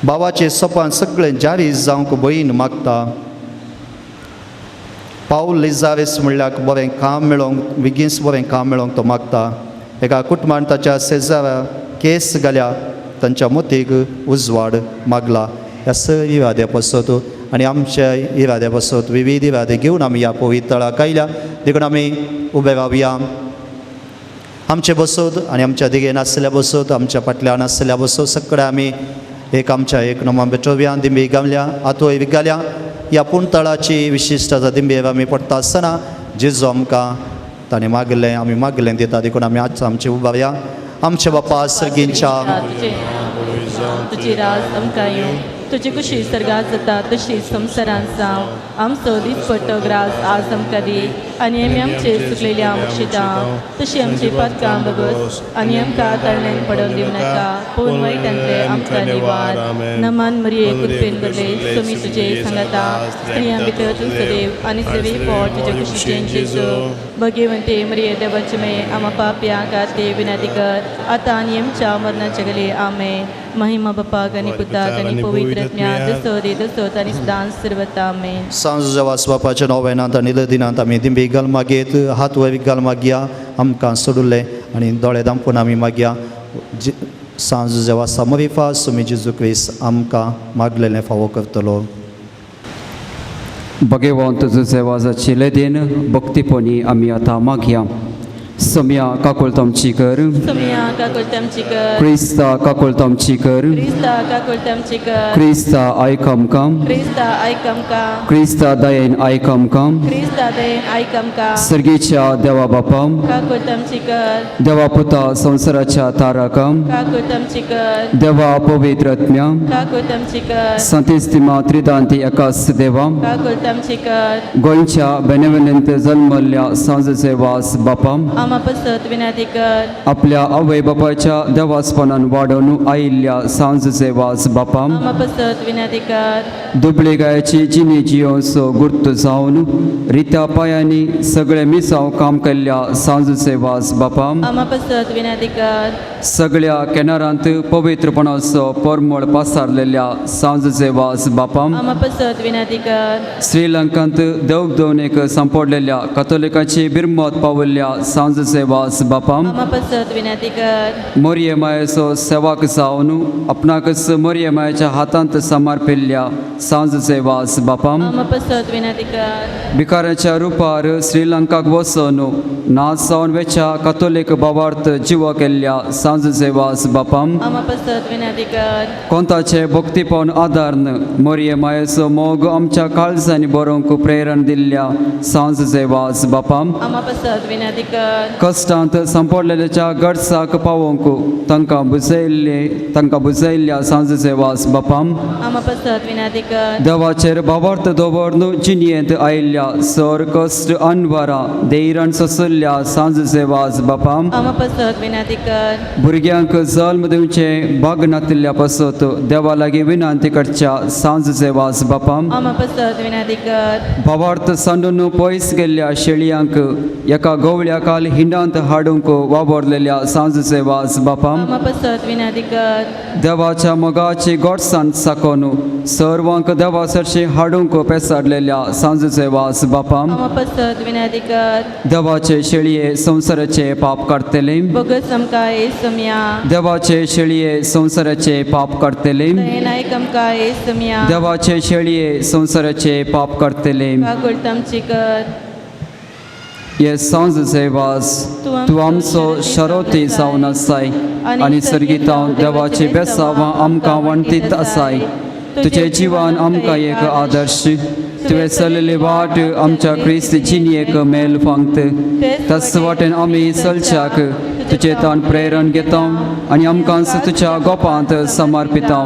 भावाचें सोपान सगळें जारी जावंक भयण मागता. पावल लिजारेस म्हणल्यार बरें काम मेळोवंक बेगीनच बरें काम मेळोवंक तो मागता. एका कुटुंबान ताच्या शेजारा केस घाल्या तांच्या मोतीक उजवाड मागला. ह्या सर इराद्या पासत आनी आमच्या इराद्या पासत विविध इरादे घेवन आमी ह्या पवित्रळाक आयल्या देखून आमी उबे रावया. आमचे बसत आनी आमच्या दिगेन आसल्या बसत आमच्या फाटल्यान आसल्या बसत सगळे आमी एक आमच्या एक नोमा बेटोवया दिंबी गावल्या आतोय विगाल्या. ह्या पुणतळाची विशिश्ट आसा दिंबेर आमी पडटा आसतना जेजू आमकां ताणें मागलें आमी मागलें दिता देखून आमी आज आमचे उबारया. आमचे बापा सर्गींच्या तुजी राज आमकां येवं, तुजी कुशी सर्गात जाता तशी संवसारांत जावं. आमचो दिसपट्टो ग्रास आज आमकां दी आनी आमी आमचे चुकलेल्या मुक्षिता तशी आमची पातकां बगस आनी आमकां ताळण्यान पडोवन दिवं नाका, पूण वायटांतले आमकां निवार. नमन मरिये, कृपेन भरले, तुमी तुजे सांगाता, स्त्रियां भितर तूं सदैव आनी सवी पोट तुज्या कुशीचें जेजू. भगेवंते मरिये, देवाचे मे, आमा पापया खातीर विनंती कर, आतां आनी आमच्या मरणाच्या घडये. आमेन. महिमा बापाक आनी पुताक आनी पवित्र आत्म्याक, जसो दी तसोच आनी सदांच सर्वता. आमेन. सांज वास बापाच्या नोवेनांत आनी लदिनांत आमी दिंबी घाल मागयेत, हात वयर घाल मागया, आमकां सोडुल्ले आनी दोळे दामपून आमी मागया. सांज वासा मरिफा सुमी जेजू क्रिस्त आमकां मागलेलें फावो करतलो. भगेवंत जुजेवाजाची लेदीन भक्तीपणी आमी आतां मागया. सोम्या काकुळत आमची कर. सोमया काकुळट आमची कर. क्रिस्ता काकुळत आमची कर. क्रिस्ता काकुळट आमची कर. क्रिस्ता आयक आमकां. क्रिस्ता आयक आमकां. क्रिस्ता दयेन आयक आमकां. क्रिस्ता दयेन आयक आमकां. सर्गेच्या देवा बापा, काकुळट आमची कर. देवा पुता संवसाराच्या तारका, काकुळट आमची कर. देवा पवित्र आत्म्या, काकुळट आमची कर. संतिस्तिमा त्रिदांती एकास देवा, काकुळट आमची कर. गोंयच्या बेनेवेलेंत जल्मल्ल्या सांजचे वास बापा, आमा पसत विनंती कर. आपल्या आवय बापायच्या देवासपणान वाडोवन आयिल्ल्या सांजचे वास बापा, आमा पसत विनंती कर. दुबळे गायाची जिणी जियोसो गुर्त जावन रित्या पायांनी सगळे मिसांव काम केल्ल्या सांजचे वास बापा, आमा पसत विनंती कर. सगळ्या केनारांत पवित्रपणाचो परमळ पासारलेल्या सांजचे वास बापा, आमा पसत विनंती कर. श्रीलंकांत देवदवनेक सांपडलेल्या कथोलिकाची बिरमत पावल्ल्या सांजचे वास बापा, आमा पसत विनंती कर. मोरये मायेचो सेवाक जावन आपणाकच मोरये मायेच्या हातांत समर्पिल्ल्या सांजचे वास बापा, आमा पसत विनंती कर. भिकाऱ्याच्या रुपार श्रीलंकाक वचून नाच जावन वेच्या कथोलीक भावार्थ जिवा केल्ल्या सांजचे वास बापा, आमा पसत विनंती कर. कोंताचे भक्तीपण आदारन मोरये मायेचो मोग आमच्या काळजांनी बरोवंक प्रेरण दिल्ल्या सांजचे वास बापा, आमा पसत विनंती कर. कश्टांत सांपडलेल्याच्या गरजाक पावोवंक तांकां बुजयल्ल्या सांजचे वास बापा, आमा पसत विनंती कर. देवाचेर भावार्थ दवरून जिणयेंत आयिल्ल्या सर कश्ट अनवरां धैर्यान सोंसल्ल्या सांजचे वास बापा, आमा पसत विनंती कर. भुरग्यांक जल्म दिवचे भाग नातिल्ल्या पासत देवा लागीं विनंती करच्या सांजचे वास बापा, आमा पसत विनंती कर. भावार्थ सांडून पयस गेल्ल्या शेळयांक एका गवळ्या काल हिंडांत हाडूंक वावरलेल्या सांजचे वास बापा, आमा पसत विनंती कर. देवाच्या मोगाची गोडसाण साकोन सर्वांक देवा सरशी हाडूंक पेसाडलेल्या सांजचे वास बापा, आमा पसत विनंती कर. देवाचे शेळये संवसाराचे पाप काडटले, बोगस आमकां येसुम्या. देवाचे शेळये संवसाराचे पाप काडटले, दयेन आयक आमकां येसुम्या. देवाचे शेळये संवसाराचे पाप काडटले. काकुळट आमची कर. हे सांजचे वास तूं आमचो शरोती जावन आसाय आनी सर्गीतां देवाची बेसावां आमकां वण्टीत आसाय. तुजें जिवन आमकां एक आदर्श, तुवें चललेली वाट आमच्या क्रिस्त जिणयेक मेल फांगत, त्याच वाटेन आमी चलच्याक तुजें ताण प्रेरण घेता आनी आमकां तुज्या गोपांत समर्पिता.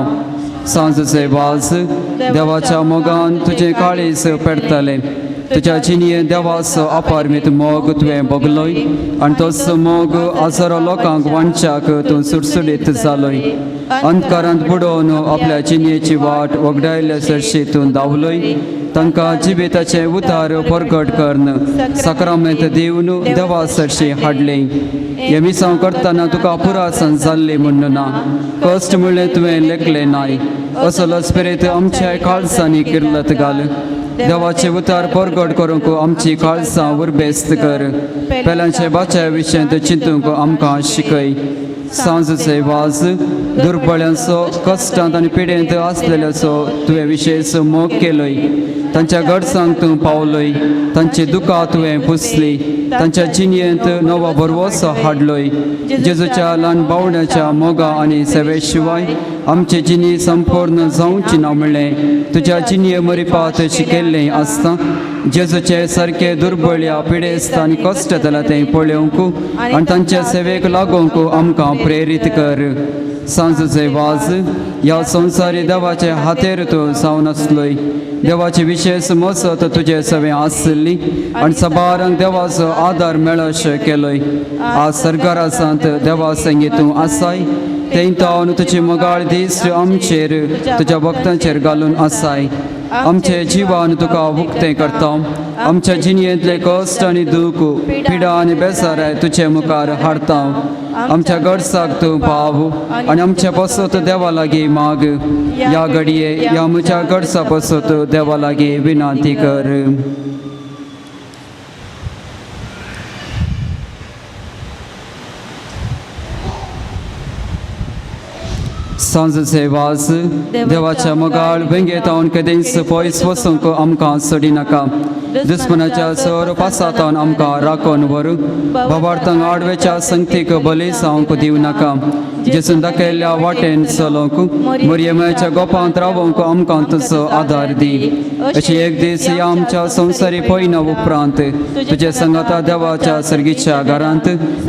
सांजचे वास देवाच्या मोगान तुजें काळीज पेडटलें, तुज्या जिणये देवाचो अपारमीत मोग तुवें भोगलोय आनी तोच मोग हजारो लोकांक वांटच्याक तूं सुडसुडीत जालोय. अंधकारांत बुडोवन आपल्या जिणयेची वाट वगडायल्ल्या सरशी तूं धांवलोय, तांकां जिविताचें उतार परगट करून साक्रामेंत दिवन देवा सरशी हाडलें. हें मिसांव करतना तुका पुरासन जाल्ली म्हूण ना, कश्ट म्हणलें तुवें लेखलें नाय, असलोच प्रेत आमच्या काळजांनी किर्लत घाल. देवाचे उतार परगट करूंक आमची काळजां उरबेस्त कर, पेल्यांचे बाच्या विशयांत चिंतूंक आमकां शिकय. सांजचे वाज दुर्बळ्यांचो कश्टांत आनी पिडेंत आसलेल्याचो तुवें विशेश मोग केलोय, तांच्या गरजांक तूं पावलोय, तांची दुकां तुवें पुसली, तांच्या जिणयेंत नवो भरवसो हाडलोय. जेजूच्या ल्हान बावड्याच्या मोगा आनी सेवे शिवाय आमची जिणी संपूर्ण जावची ना म्हणलें तुज्या जिणये मरिपात शिकयल्लें आसता. जेजूचे सारके दुर्बळ्या पिडेस्त आनी कश्ट जाल्या तें पळोवंक आनी तांचे सेवेक लागोवंक आमकां प्रेरीत कर. सांजचे वाज ह्या संवसारी देवाचे हातेर तूं जावन आसलोय. देवाची विशेश मसत तुजे सवें आसली आनी सबारांक देवाचो आदार मेळशें केलोय. आज सरकारासांत देवा संगी तूं आसाय थंय तावन तुजी मोगाळ दीस आमचेर तुज्या भक्तांचेर घालून आसाय. आमचे जिवान तुका उक्तें करता. आमच्या जिणयेंतले कश्ट आनी दूख पिडा आनी बेजाराय तुजे मुखार हाडता. आमच्या गरजाक तूं पाव आनी आमचे पसत देवा लागीं माग. ह्या घडये ह्या म्हज्या गरजा पसत देवा लागीं विनंती कर. सांजचे वाज देवाच्या मोगाळ वेंगेतावन केदेंच पयस वचूंक आमकां सोडिनाका. दुस्मनाच्या सर पासातावन आमकां राखून व्हर. बाबार्थांक आडवेच्या संगतीक बली जावंक दिवं नाका. जेसून दाखयल्ल्या वाटेन चलोवंक मोरयेमाच्या गोपांत रावोंक आमकां तुजो आदार दी. अशी एक दीस ह्या आमच्या संवसारी पयना उपरांत तुजे संगाता देवाच्या सर्गीच्या घरांत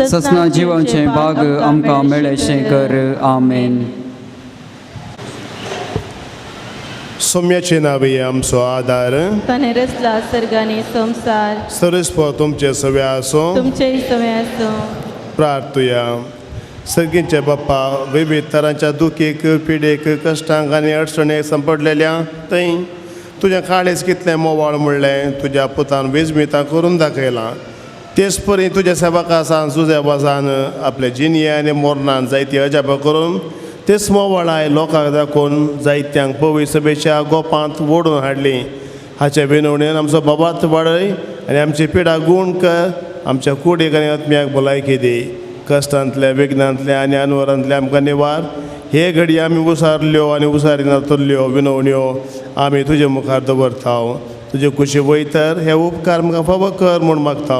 ससना जिवनचें बाग आमकां मेळेशें कर. आमेन. सोम्याचे नावे आमचो आदार. ताणें रचला सर्ग आनी संवसार. सरस्प तुमचे सवे आसूं. तुमचेय सवे आसूं. प्रार्थुया. सर्गींचे बाप्पा विविध तरांच्या दुखीक पिडेक कश्टांक आनी अडचणेक सांपडलेल्या थंय तुजें काळीज कितलें मोवाळ म्हणलें तुज्या पुतान विजमितां करून दाखयलां. तेच परी तुज्या सेवकासान सुजेवासान आपले जिणये आनी मोरनान जायती अजापां करून तेच मोवाळाय लोकांक दाखोवन जायत्यांक पवी सभेच्या गोपांत ओडून हाडली. हाचे विनवणेन आमचो बाबात वाडय आनी आमची पिडा गूण कर. आमच्या कुडीक आनी आत्म्याक भलायकी दी. कश्टांतल्या विघ्नांतल्या आनी अनवरांतल्या आमकां निवार. हे घडी आमी उसारल्यो आनी उसारिनातल्यो विनवण्यो आमी तुजे मुखार दवरता. तुजे कुशी वयतर हे उपकार आमकां फावो कर म्हूण मागता.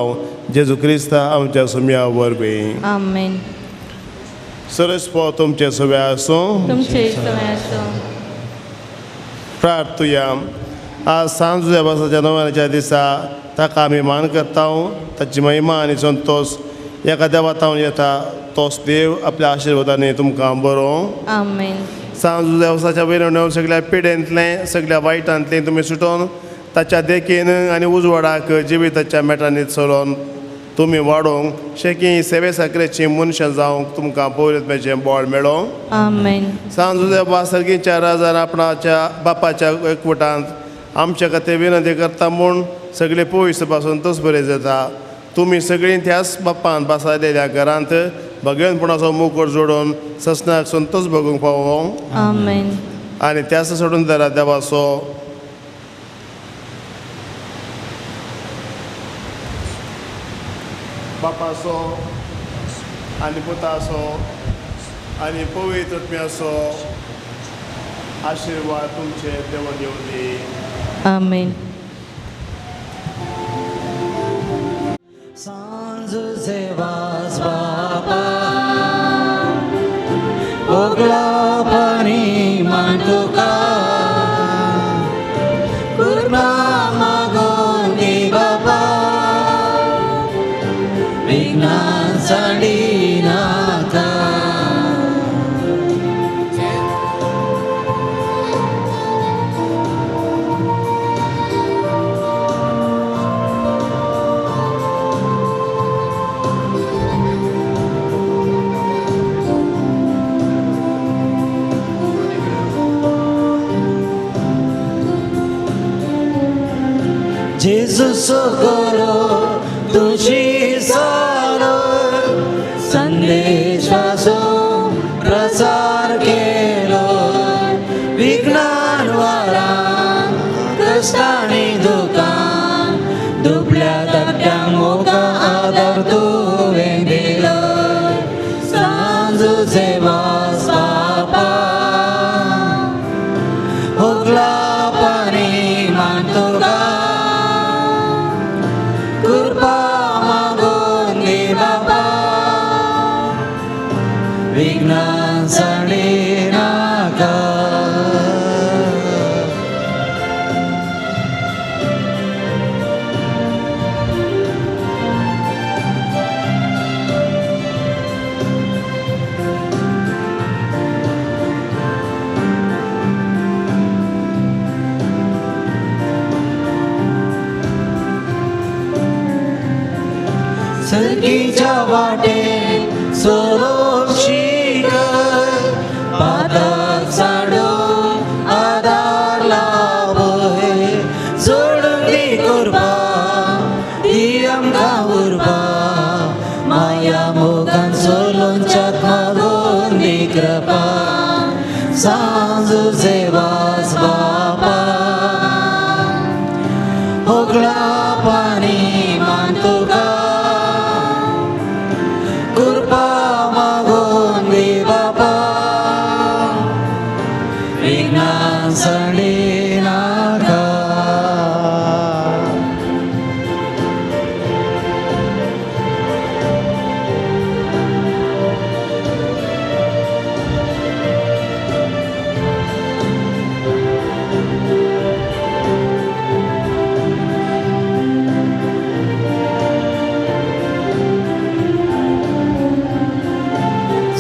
जेजू क्रिस्ता आमच्या सुम्या वरवीं. आमेन. सरस्प तुमचे सवे आसूं. तुमचे सवे आसूं. प्रार्थुया. आज सांज देवासाच्या नव्याच्या दिसा ताका आमी मान करता. ताची महिमा आनी संतोश एका देवातावन येता. तोच देव आपल्या आशिर्वादांनी तुमकां बरो. आमेन. सांज देवसाच्या विनवण्यो सगळ्या पिडेंतलें सगळ्या वायटांतलें तुमी सुटोवन ताच्या देखीन आनी उजवाडाक जिविताच्या मेटांनी चलोवन तुमी वाडोवंक शेकी सेवे साकरेची मनशां जावंक तुमकां पवित्रतेचें बळ मेळों. आमेन. सांजू देवा सर्गीच्या राजान आपणाच्या बापाच्या एकवटांत आमच्या खातीर विनंती करता म्हूण सगळे पयस पासून तोच बरें जाता. तुमी सगळीं त्याच बापान बसायलेल्या घरांत भगवंतपणाचो मुकुट जोडून ससनाक संतोष भोगूंक पावो. आमेन. आनी त्याच सोडून दरा देवाचो बापाचो आनी पुताचो आनी पवित्र आत्म्याचो आशिर्वाद तुमचे देवा दिवं दी. आमेन. सांजचे वाज बापा ओगळापणी मान तुका कृपा मागून दी बापा विघ्नां सांडिनाका. Jesus socorro, तुझी सारो संदेशाचो प्रसार केलो. विघ्नान वारान कश्टांनी दुकान दुबल्या धाकट्यांक मोगा आदार तुवें दिलो. सांजचे वास बापा होगलापणी मान तुका कृपा मागून दी बापा विघ्नां सांडिनाका. नितीच्या वाटेन चलोवंक शिकय पातक सांडून आदार लाभय जोडून दी कृपा दी आमकां उर्बा माया मोगान चलोवच्याक मागून दी कृपा सांजुजे वास बापा होगळा पाणी मान तुका कृपा मागून दी बापा विघ्नां सांडिनाका.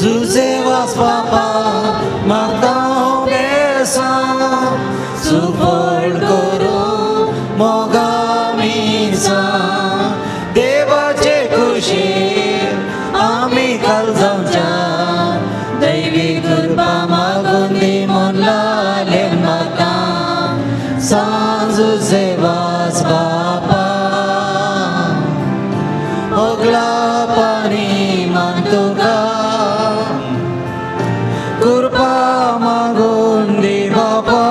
जुजे वास बापा मागता हांव बेसां सुफळ करूं मोगा मिसां देवाचे खुशीन आमी काल जावच्या दैवी कृपा मागून दी म्हूण लालेन मागता सांजुजे वास बापा होगळा पाणी मान तुका कृपा मागून दी बापा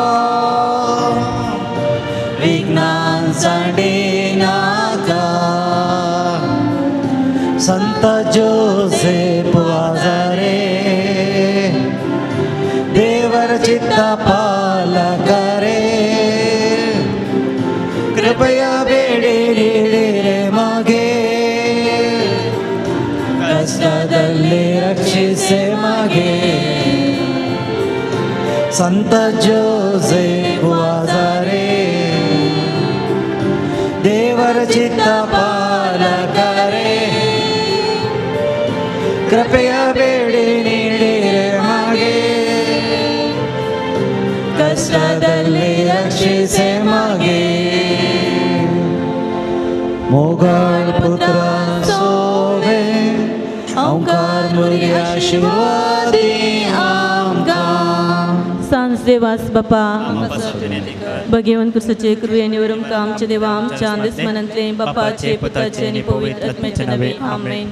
विघ्नां सांडिनाका. संत जोसेफ वाजारे देवर चित्त पालकरे कृपया ಬೇಡಿ रे मागे ಕಷ್ಟದಲ್ಲಿ ರಕ್ಷಿಸೆ ಮಗೆ ಸಂತ ಜೋಸೆಫ್ ವಾಜಾರೆ ದೇವರ ಚಿತ್ತ ಪಾಲಕರೇ ಕೃಪೆಯ ಬೇಡಿ ನೀಡಿರೆ ಹಾಗೆ ಕಷ್ಟದಲ್ಲಿ ರಕ್ಷಿಸೆ ಮಗೆ. मोगाळ पुत्रा सोवे ओंकार मुरी आशीर्वादी आमकां. सांज देवास बापा भगेवन क्रिस्ताचे कृपेने वरून आमच्या देवा आमच्या दुस्मनांतले बापाचे पुताचे आणि पवित्र आत्म्याचे नावे आमेन.